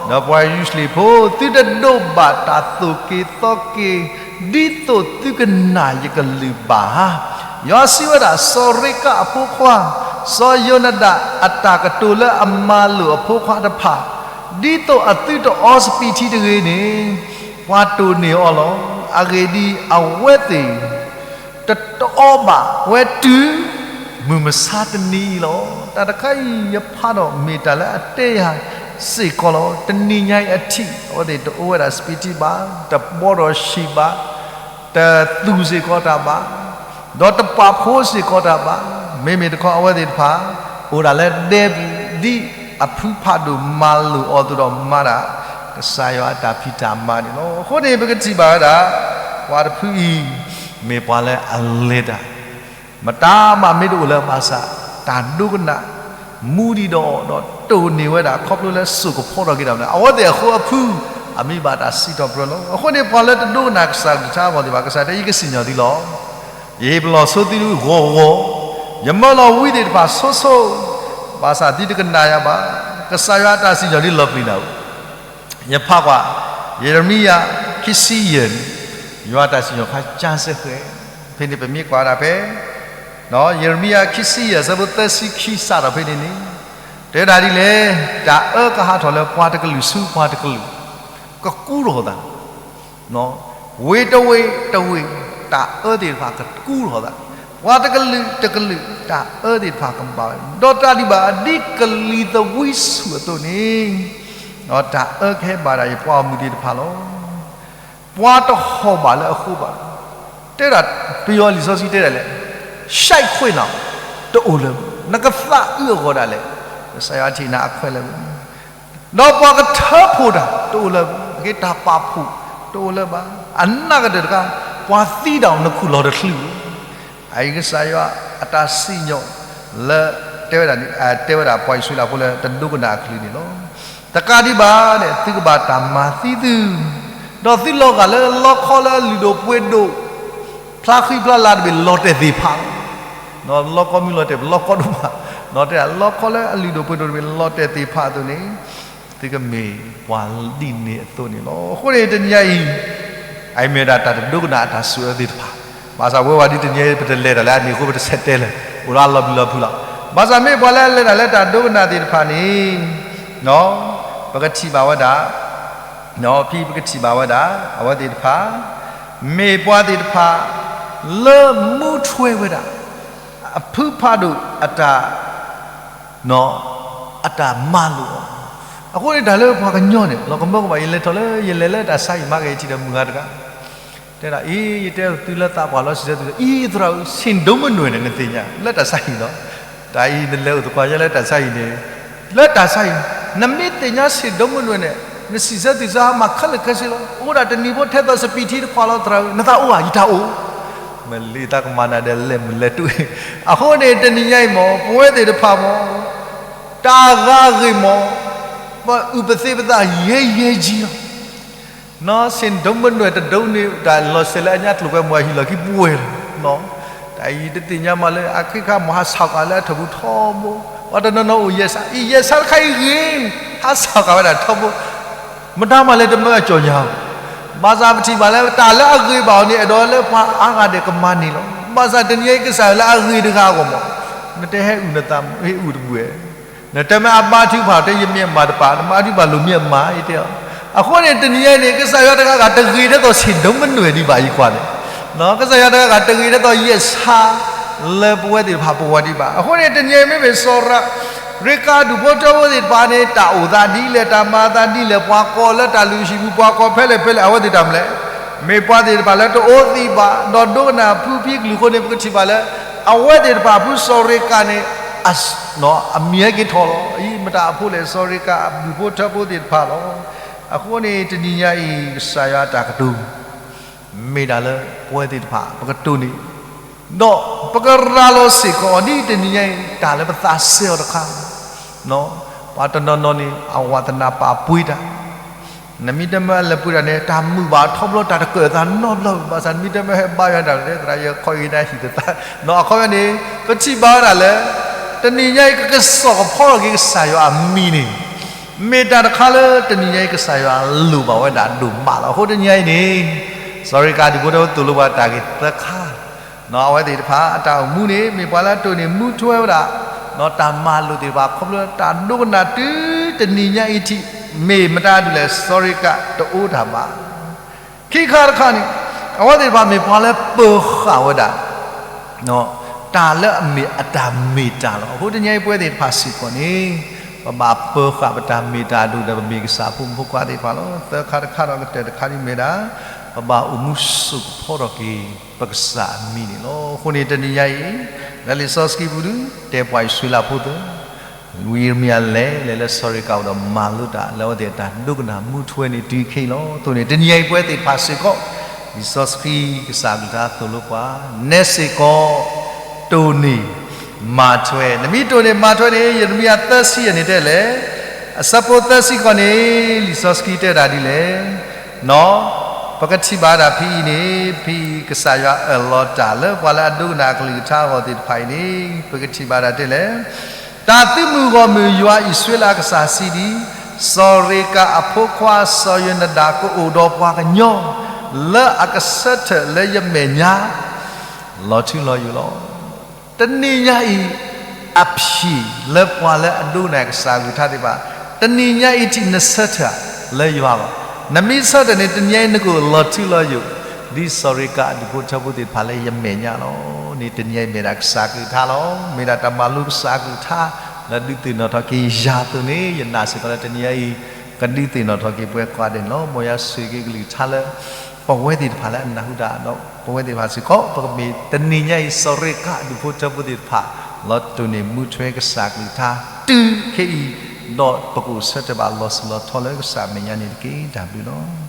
ဒီးပှၤယရူၤၡလ့ၣ်ဖိ, သုတဒိးဘၣ်တၢ်သိၣ်က့ၤသီက့ၤ ဒ်သိးသုကနာ်ယကလုၢ်ဘၣ်ဧါ. ယွၤစံးဝဲဒၣ်, စီၤရ့ကးအဖိခွါ, စီၤယိၤနဒၤအတၢ်ကတိၤလၢအမၤလိာ်အဖိခွါတဖၣ်, ဒ်သိးအသုတအီစပံးထံတဂ့ၤန့ၣ်, ပှၤတိၢ်န့ၢ်အီၤလီၤ. အဂ့ၢ်ဒ်အံၤ, အဝဲသ့ၣ် တတအီဘၣ်ဝဲတုၤ မုၢ်မဆါတနံၤအံၤလီၤ. တၢ်တခါအံၤ ယဖးဒီးမ့ၢ်တၢ်လၢအတဲယၤစ့ၢ်ကီးလီၤ. တနံၤညါအံၤအထံး အဝဲသ့ၣ်တအိၣ်ဝဲဒၣ်စပံးထံဘၣ်, တဘှီထီၣ်ဆံးဘၣ်, တသူၣ်စ့ၢ်ကီးတၢ်ဘၣ်, ဒီးတပာ်ဖှိၣ်စ့ၢ်ကီးတၢ်ဘၣ်. မ့မ့ၢ်တခီ အဝဲသ့ၣ်တဖၣ် အိၣ်ဒၣ်လၢဒဲပူၤ ဒ်အဖုဖးဒိၣ်မၤလိာ်အီၤအသိးဒီးမၤဒၣ် ကစၢ်ယွၤအတၢ်ဖံးတၢ်မၤန့ၣ်လီၤ. အဃိန့ၣ် ပကထံၣ်ဘၣ်ဝဲဒၣ် ပှၤတဖုအံၤ မ့ၢ်ပှၤလၢအလဲၤတၢ် မတၤမးမ့ၢ်တအိၣ်လၢၤဘၣ်ဆၣ် တၢ်ဒိကနၣ် မူဒံးဒီးအီၤဒီးတိၢ်န့ၢ်ဝဲဒၣ် ခီဖျိလၢစိာ်ကဖီထီၣ်က့ၤတၢ်မနုၤ အဝဲသ့ၣ်အဃိအဖု အမံၤဘၣ်တၢ်စံးထီၣ်ပတြၢၤလီၤ. အဃိန့ၣ် ပှၤလၢတဒိကနၣ်ကစၢ်တၢ်မၤသ့ၣ်တဖၣ် ကစၢ်တဲ ယကစံၣ်ညီၣ်သုလီၤ. ယဟ့ၣ်ပလီၢ်ဆိသုဂီၢ်ဂီၢ်, ယမၢလီၤဝံသ့ၣ်တဖၣ်ဆိဆိ, ဘၣ်ဆၣ်သုတကနၣ်ယၤဘၣ်. ကစၢ်ယွၤအတၢ်စံၣ်ညီၣ်ဒ်လီၤပျံၤနၤဧိၤ ယဖးကွၢ် ယံးရမံယၤ ခံဆံယဲၢ်န့ၣ် ယွၤအတၢ်စံၣ်ညီၣ်ခါကၢစဲဃဲ, ဖဲန့ၣ်ပမ့ၢ်ကွၢ်ဒၣ်ဖဲ ယံးရမံယၤ ခံဆံယဲၢ် အဆၢဖိသၢဆံခံစးထီၣ်ဖဲန့ၣ်န့ၣ် တဲဝဲဒၣ်ဒ်လဲၣ်, တၢ်အၢကဟးထီၣ်လၢပှၤတကလုာ်ဆူပှၤတကလုာ်, ကကူထီၣ်သး ဝ့ၢ်တဝ့ၢ်တဝ့ၢ် တၢ်အၢသ့ၣ်တဖၣ်ကကူထီၣ်သး, ပှၤတကလုာ်တကလုာ် တၢ်အၢသ့ၣ်တဖၣ်ကဘၣ်ဝဲ, ဒီးတၢ်ဒံးဘၣ်ဒ်ကလံၤသဝံဆူၣ်အသိးန့ၣ်, ဒီးတၢ်အၢကဟဲဘၣ်ဒၣ်ယပှၤဂီၢ်မုၢ်သ့ၣ်တဖၣ်လီၤ. ပှၤတဟီၣ်ဘၣ်လၢအဃိဘၣ်, တဲဒၣ် ပယီၤလံာ်စီဆှံတဲဒၣ်လဲၣ်, ရှဲခွေးနီၤ တအိၣ်လၢၤဘၣ်, နကသးအုးအဂီၢ်ဒၣ်လဲာ်, ကစၢ်ယွၤထံၣ်နၤအခွဲးလၢၤဘၣ် ဒီးပှၤကထၢဖှိၣ်တၢ်တအိၣ်လၢၤဘၣ်, က့ၤတၢ်ပာ်ဖှိၣ်တအိၣ်လၢၤဘၣ်, အနၢ်ကတၢၢ်တခါ ပှၤသံဒၣ်နခူၣ်လီၤတချုး, အအံၤကစၢ်ယွၤအတၢ်စံၣ်ညီၣ်လၢ တဲဝဲဒၣ် တဲဝဲဒၣ်ပှၤအံၣ်စရ့လးဖိလၢတဒိကနၣ်အကလုၢ်န့ၣ်လီၤ. တကးဒံးဘၣ်န့ၣ် သုကဘၣ်တၢ်မၤသံသု, ဒီးသုလီၤဂာ်လၢလီခီလၢအလုၢ်ဒိၣ်ပှ့ၤဒိၣ် ဖျါဃံဖျါလၤတဘ့ၣ်လီၤတဲာ်သ့ၣ်ဖးလီၤ. လီခီမ့ၢ်လီၤတဲာ် ပလီခီဒိၣ်မး, ဒီးတဲဒၣ်လီခီလၢအလုၢ်ဒိၣ်ပှ့ၤဒိၣ်တဘ့ၣ်လီၤတဲာ်သ့ၣ်ဖးအသိးန့ၣ်, သုကမ့ၢ်ပှၤဒ်န့ၣ်အသိးန့ၣ်လီၤ. အဃိန့ၣ် တနံၤညါအံၤ အအံၤမ့ၢ်ဝဲဒၣ်တၢ်တဒိကနၣ်အတၢ်ဆိၣ်အၢသ့ၣ်တဖၣ်, ဘၣ်ဆၣ်ပဝဲဝဲဒ်တနံၤအံၤ ပတလဲၤတၢ်လၢအန့ၣ်အဃိ ပတဆဲးတဲလၢၤ, အိၣ်ဒီးအလီၤပျံၤလီၤဖုးလီၤ. ဘၣ်ဆၣ်မ့ၢ်ပှၤလၢအလဲၤတၢ်လၢတၢ်ဒိကနၣ်သ့ၣ်တဖၣ်န့ၣ် ပကထံၣ်ဘၣ်ဝဲဒၣ် ဖဲပကထံၣ်ဘၣ်ဝဲဒၣ် အဝဲသ့ၣ်တဖၣ် မ့ၢ်ပှၤသ့ၣ်တဖၣ် လၢမူထွဲဝဲဒၣ် အဖုဖးဒိၣ်အတၢ် အတၢ်မၤလိာ်အီၤ. အဃိန့ၣ် တၢ်လၢပှၤကညီန့ၣ် လီၤကမၢကမၣ် ယလဲၤထီၣ်လၢ ယလဲၤလၢတၢ်ဆါဟံၣ်မၤက့ၤ ယထံၣ်ဒီးမုၢ်ဂၤတဂၤ တဲဒၣ် အံၤ ယတဲသုလၢသးပှၢ်လီၤ စံးဆၢသု အံၤ သရၣ်ဧၢ ဆ့ၣ်ဒိမနုၤန့ၣ် နသ့ၣ်ညါ လၢတၢ်ဆါဟံၣ်လီၤ. တၢ်အံၤ နလဲၤအိၣ်သကိးညါလၢတၢ်ဆါဟံၣ်န့ၣ် လၢတၢ်ဆါဟံၣ် နမ့ၢ်သ့ၣ်ညါဆ့ၣ်ဒိမနုၤန့ၣ် နစံးဆၢသုးစၢ်ဟါမၢ်ခဲလၢာ်ခဲဆ့လီၤ. အိၣ်ဒၣ်တနံၤဖိထဲသိးစပံးထံတခွးလီၤ သရၣ်ဧၢ နသးအိၣ်ဧါ ယတၢ်အိၣ် မ့ၢ်လံသးကမၤနၤဒီးလဲၤမုာ်လဲၤတူၢ်. အဃိန့ၣ် တနံၤညါအံၤမ့ၢ် ပဝဲသ့ၣ်တဖၣ်မ့ၢ် တၢ်ဂၤဂ့ၢ်မ့ၢ် ပအုၣ်ပသ့ပသးယဲယဲကံလီၤ. နီၢ်ဆ့ၣ်ဒိၣ်မနွဲၣ်တဒိၣ်န့ၣ် တၢ်လီၤစဲးလၢအညၣ်ကျိၤကွဲမ့ၢ်အဟံၣ်လီၤခံပှဲၤလီၤ. တၢ်အံၤတသ့ၣ်ညါမးလၢအခ့ခါမ့ၢ်ဟးဆှးကၤလၢအထၢၣ်ပူၤထီဘိ, ပှၤတနီၤနီၤအိၣ်ယဲၢ်ဆါ, အံၤယဲၢ်ဆါတခါအံၤဂ့ၤ, ဟးဆှးကၤဝဲဒၣ်ထီဘိ, မတၤမးလဲၣ်တမၢအကၠီၣ်ညါ ဘၣ်ဆၣ်ပထံၣ်ဘၣ်လၢတၢ်လၢအဂ့ၤဘၣ်အီၤန့ၣ် အဲၣ်ဒိးလၢပှၤအါဂၤဒဲးကမၤန့ၢ်လီၤ. ဘၣ်ဆၣ်တနံၤအံၤကစၢ်ယွၤလၢအဂ့ၤတဂၤအဂီၢ်မး, နတဟဲအုၣ်နသးမ့ၢ်ဟဲအုၣ်တဘှဲၣ်, နတဲမ့ၢ်အဘါထုကဖၣ်တဲယမ့ၢ်မၤတပာ်, နဘါထုကဖၣ်လိၣ်မ့ၢ်အမၤယတဲအီၤ. အဃိန့ၣ် တနံၤအံၤန့ၣ် ကစၢ်ယွၤတဂၤဂၤတဂ့ၤဒ်သိးဆ့ၣ်ဒိၣ်မနွဲၣ်ဒံးဘၣ်အံၤကွၢ်န့ၣ်, ကစၢ်ယွၤတဂၤဂၤတဂ့ၤဒ်သိးယဲၢ်ဆါ လၢပဝဲသ့ၣ်တဖၣ်ပဂီၢ်ဒံးဘၣ်. အဃိန့ၣ် တနံၤအံၤမ့မ့ၢ်စီၤ ရ့ကၤဒူၣ်ဖိထၢဖိသ့ၣ်တဖၣ်န့ၣ် တၢ်အိၣ်သးဒ်လဲၣ်, တၢ်မၤအသးဒ်လဲၣ်, ပှၤကိးလၢတၢ်လုၢ်ဟံၣ်ပူၤ ပှၤကိးဖဲလဲၣ်ဖဲလဲၣ်, အဝဲသ့ၣ်တၢ်မနုၤလဲၣ်, မ့ၢ်ပှၤသ့ၣ်တဖၣ်လၢတအိၣ်သံဘၣ်, ဒီးဒိကနၣ်ဖုဖံကလုၢ်အဃိန့ၣ် ပကထံၣ်ဘၣ်လၢ အဝဲသ့ၣ်တဖၣ်အဖုစီၤရ့ကၤန့ၣ် အမံၤဟဲက့ၤထီၣ်လီၤ. အံၤမတၤအဖိလဲၣ်, စီၤရ့ကၤအဒူၣ်ဖိထၢဖိသ့ၣ်တဖၣ်လီၤ. အဃိန့ၣ် တနံၤညါအံၤ ကစၢ်ယွၤအတၢ်ကတိၤ မ့ၢ်တၢ်လၢပဝဲသ့ၣ်တဖၣ် ပကတိၢ်န့ၣ်, ဒီးပကရၤလီၤစ့ၢ်ကီးအီၤဒ်တနံၤညါအံၤ တၢ်လၢပသးစဲအီၤတခါ, ပှၤတနီၤနီၤန့ၣ် အဝၤသနၢ်ပာ်ပှ့ၤတၢ်, နမ့ၢ်တမၢအလဲၤပှ့ၤတၢ်န့ၣ် တၢ်မုာ်ဘၣ်ထီဘိလီၤ, တၢ်တကၢၣ်အသးနီတဘျီ, ဘၣ်ဆၣ်နမ့ၢ်တမၢဟဲဘါယွၤတၢ်လဲၣ်, သရၣ်ယဲခီအံၤနဟံၣ်သသး, အခီပညီန့ၣ် ပထံၣ်ဘၣ်ဝဲဒၣ်လၢ တနံၤညါအံၤ ကကစီၣ်ကဖီထီၣ်က့ၤကစၢ်ယွၤအမံၤန့ၣ် မ့ၢ်တၢ်တခါလၢတနံၤညါအံၤကစၢ်ယွၤလိၣ်ဘၣ်ဝဲဒၣ်ဒိၣ်မးလီၤ. အဃိတနံၤညါအံၤန့ၣ် စီၤရ့ကၤဒူၣ်ဖိထၢဖိသိၣ်လိပှၤတၢ်ဂ့ၢ်သၢခါ, အဝဲသ့ၣ်တဖၣ်အတၢ်အိၣ်မူန့ၣ် မ့ၢ်ပှၤလၢအတိၢ်န့ၢ်မူထွဲဝဲဒၣ် တၢ်မၤလိာ်သ့ၣ်တဖၣ် ခီဖျိတၢ်ဒိကနၣ်တုၤတနံၤညါအံၤထံး, မ့ၢ်မတၤဒ်လဲၣ် စီၤရ့ကၤတအိၣ်တၢ်ဘၣ်. ခံခါတခါန့ၣ် အဝဲသ့ၣ်တဖၣ်မ့ၢ်ပှၤလၢပၢၤဃာ်ဝဲဒၣ် တၢ်လၢအမ့ၢ်အတၢ်မ့ၢ်တၢ်လီၤ. အဃိတနံၤညါအံၤ ပဝဲသ့ၣ်တဖၣ်စ့ၢ်ကီးန့ၣ် ပဘၣ်ပၢၤဃာ်ပတၢ်မ့ၢ်တၢ်ဒိၣ်ဒီး ပမ့ၢ်ကစၢ်အဖိမုၣ်ဖိခွါသ့ၣ်တဖၣ်လီၤ. သၢခါတခါဒီးကတၢၢ်တခါန့ၣ်မ့ၢ်ဒၣ် ပဘၣ်အိၣ်မူစိာ်ကဖီထီၣ်က့ၤ ပကစၢ်အမံၤန့ၣ်လီၤ. အဃိန့ၣ် တနံၤညါအံၤ လၢလံာ်စီဆှံပူၤဒု တဲပှၤအံၣ်စရ့လးဖိသၢ ဝံယံးရမံယၤလဲၤလဲၤလၢစီၤရ့ကၤအိၣ်ဒီးမၤလိတၢ် လၢအဝဲသ့ၣ်အတၢ်ဒိကနၣ်မူထွဲန့ၣ်တုၤခဲအံၤလီၤ. အဃိန့ၣ် တနံၤညါအံၤပဝဲသ့ၣ်တဖၣ်စ့ၢ်ကီး လံာ်စီဆှံကစၢ်အကလုၢ်ကထါသိၣ်လိပှၤ နဲစ့ၢ်ကီး တိၢ်န့ၢ် မၤထွဲ, နမ့ၢ်တိၢ်န့ၢ်မၤထွဲန့ၣ် ယံးရမံယၤသၢဆံယဲၢ်န့ၣ်တဲလဲၣ်, အဆၢဖိသၢဆံဃိးန့ၣ် လံာ်စီဆှံတဲဒၣ်ဒ်လဲၣ်, ပကထံၣ်ဘၣ်ဒၣ်ဖဲအံၤန့ၣ် ဖဲအံၤကစၢ်ယွၤအၢၣ်လီၤတၢ်လၢပှၤလၢအဒိကနၣ်အကလုၢ်ကထါအဂီၢ်သ့ၣ်တဖၣ်အံၤန့ၣ် ပကထံၣ်ဘၣ်ဒၣ်တဲလဲၣ်, တၢ်သုးမုၢ်ဂီၢ်မုၢ်ယွၤအံၣ်စရ့လးအကစၢ်စံးဒ်, စီၤရ့ကၤအဖိခွါစီၤယိၤနဒၤကအိၣ်ဒီးပှၤကညီ လၢအကဆၢထၢၣ်လၢယမဲာ်ညါ လီၤထူလီၤယိာ်လီၤ. တနံၤညါအံၤ အဖံးလၢပှၤလၢအဒိကနၣ်ကစၢ်အကလုၢ်ကထါသ့ၣ်တဖၣ်, တနံၤညါအံၤထံၣ်နဆၢထၢၣ်လၢယွၤလီၤ. နမ့ၢ်ဆၢထၢၣ်န့ၣ် တနံၤညါအံၤနကအိၣ်လီၤထူလီၤယိာ် ဒ်စီၤရ့ကၤအဒူၣ်ဖိထၢဖိသ့ၣ်တဖၣ်လၢယမဲာ်ညါလီၤ. န့ၣ်တနံၤညါအံၤမ့ၢ်ဒၣ်ကစၢ်အကလုၢ်ကထါလီၤ. မ့ၢ်ဒၣ်တၢ်မၤလိကစၢ်အကလုၢ်ကထါ လၢဒုးသ့ၣ်နီၣ်ထီၣ်က့ၤယၤအသိးန့ၣ် ယနာ်စ့ၢ်ကီးလၢတနံၤညါအံၤ ကဒုးသ့ၣ်နီၣ်ထီၣ်က့ၤပှၤကိးဂၤဒဲးန့ၣ်လီၤ. မ်ယွၤဆိၣ်ဂ့ၤက့ၤကလုၢ်ကထါလၢ ပဝဲသ့ၣ်တဖၣ်လၢအနၢ်ဟူတၢ်ဒီး ပဝဲသ့ၣ်တဖၣ်စ့ၢ်ကီး ပကမ့ၢ်တနံၤညါအံၤ စီၤရ့ကၤအဒူၣ်ဖိထၢဖိသ့ၣ်တဖၣ် လီၤတိၢ်န့ၢ်မူထွဲကစၢ်အကလုၢ်ကထါ တုၤခဲအံၤ ဒီးပကအိၣ်ဆၢထၢၣ်ဘၣ်လီၤစိၤလီၤထီလၢကစၢ်အမဲာ်ညါန့ၣ်တက့ၢ်. တၢ်ဘျုးလီၤ.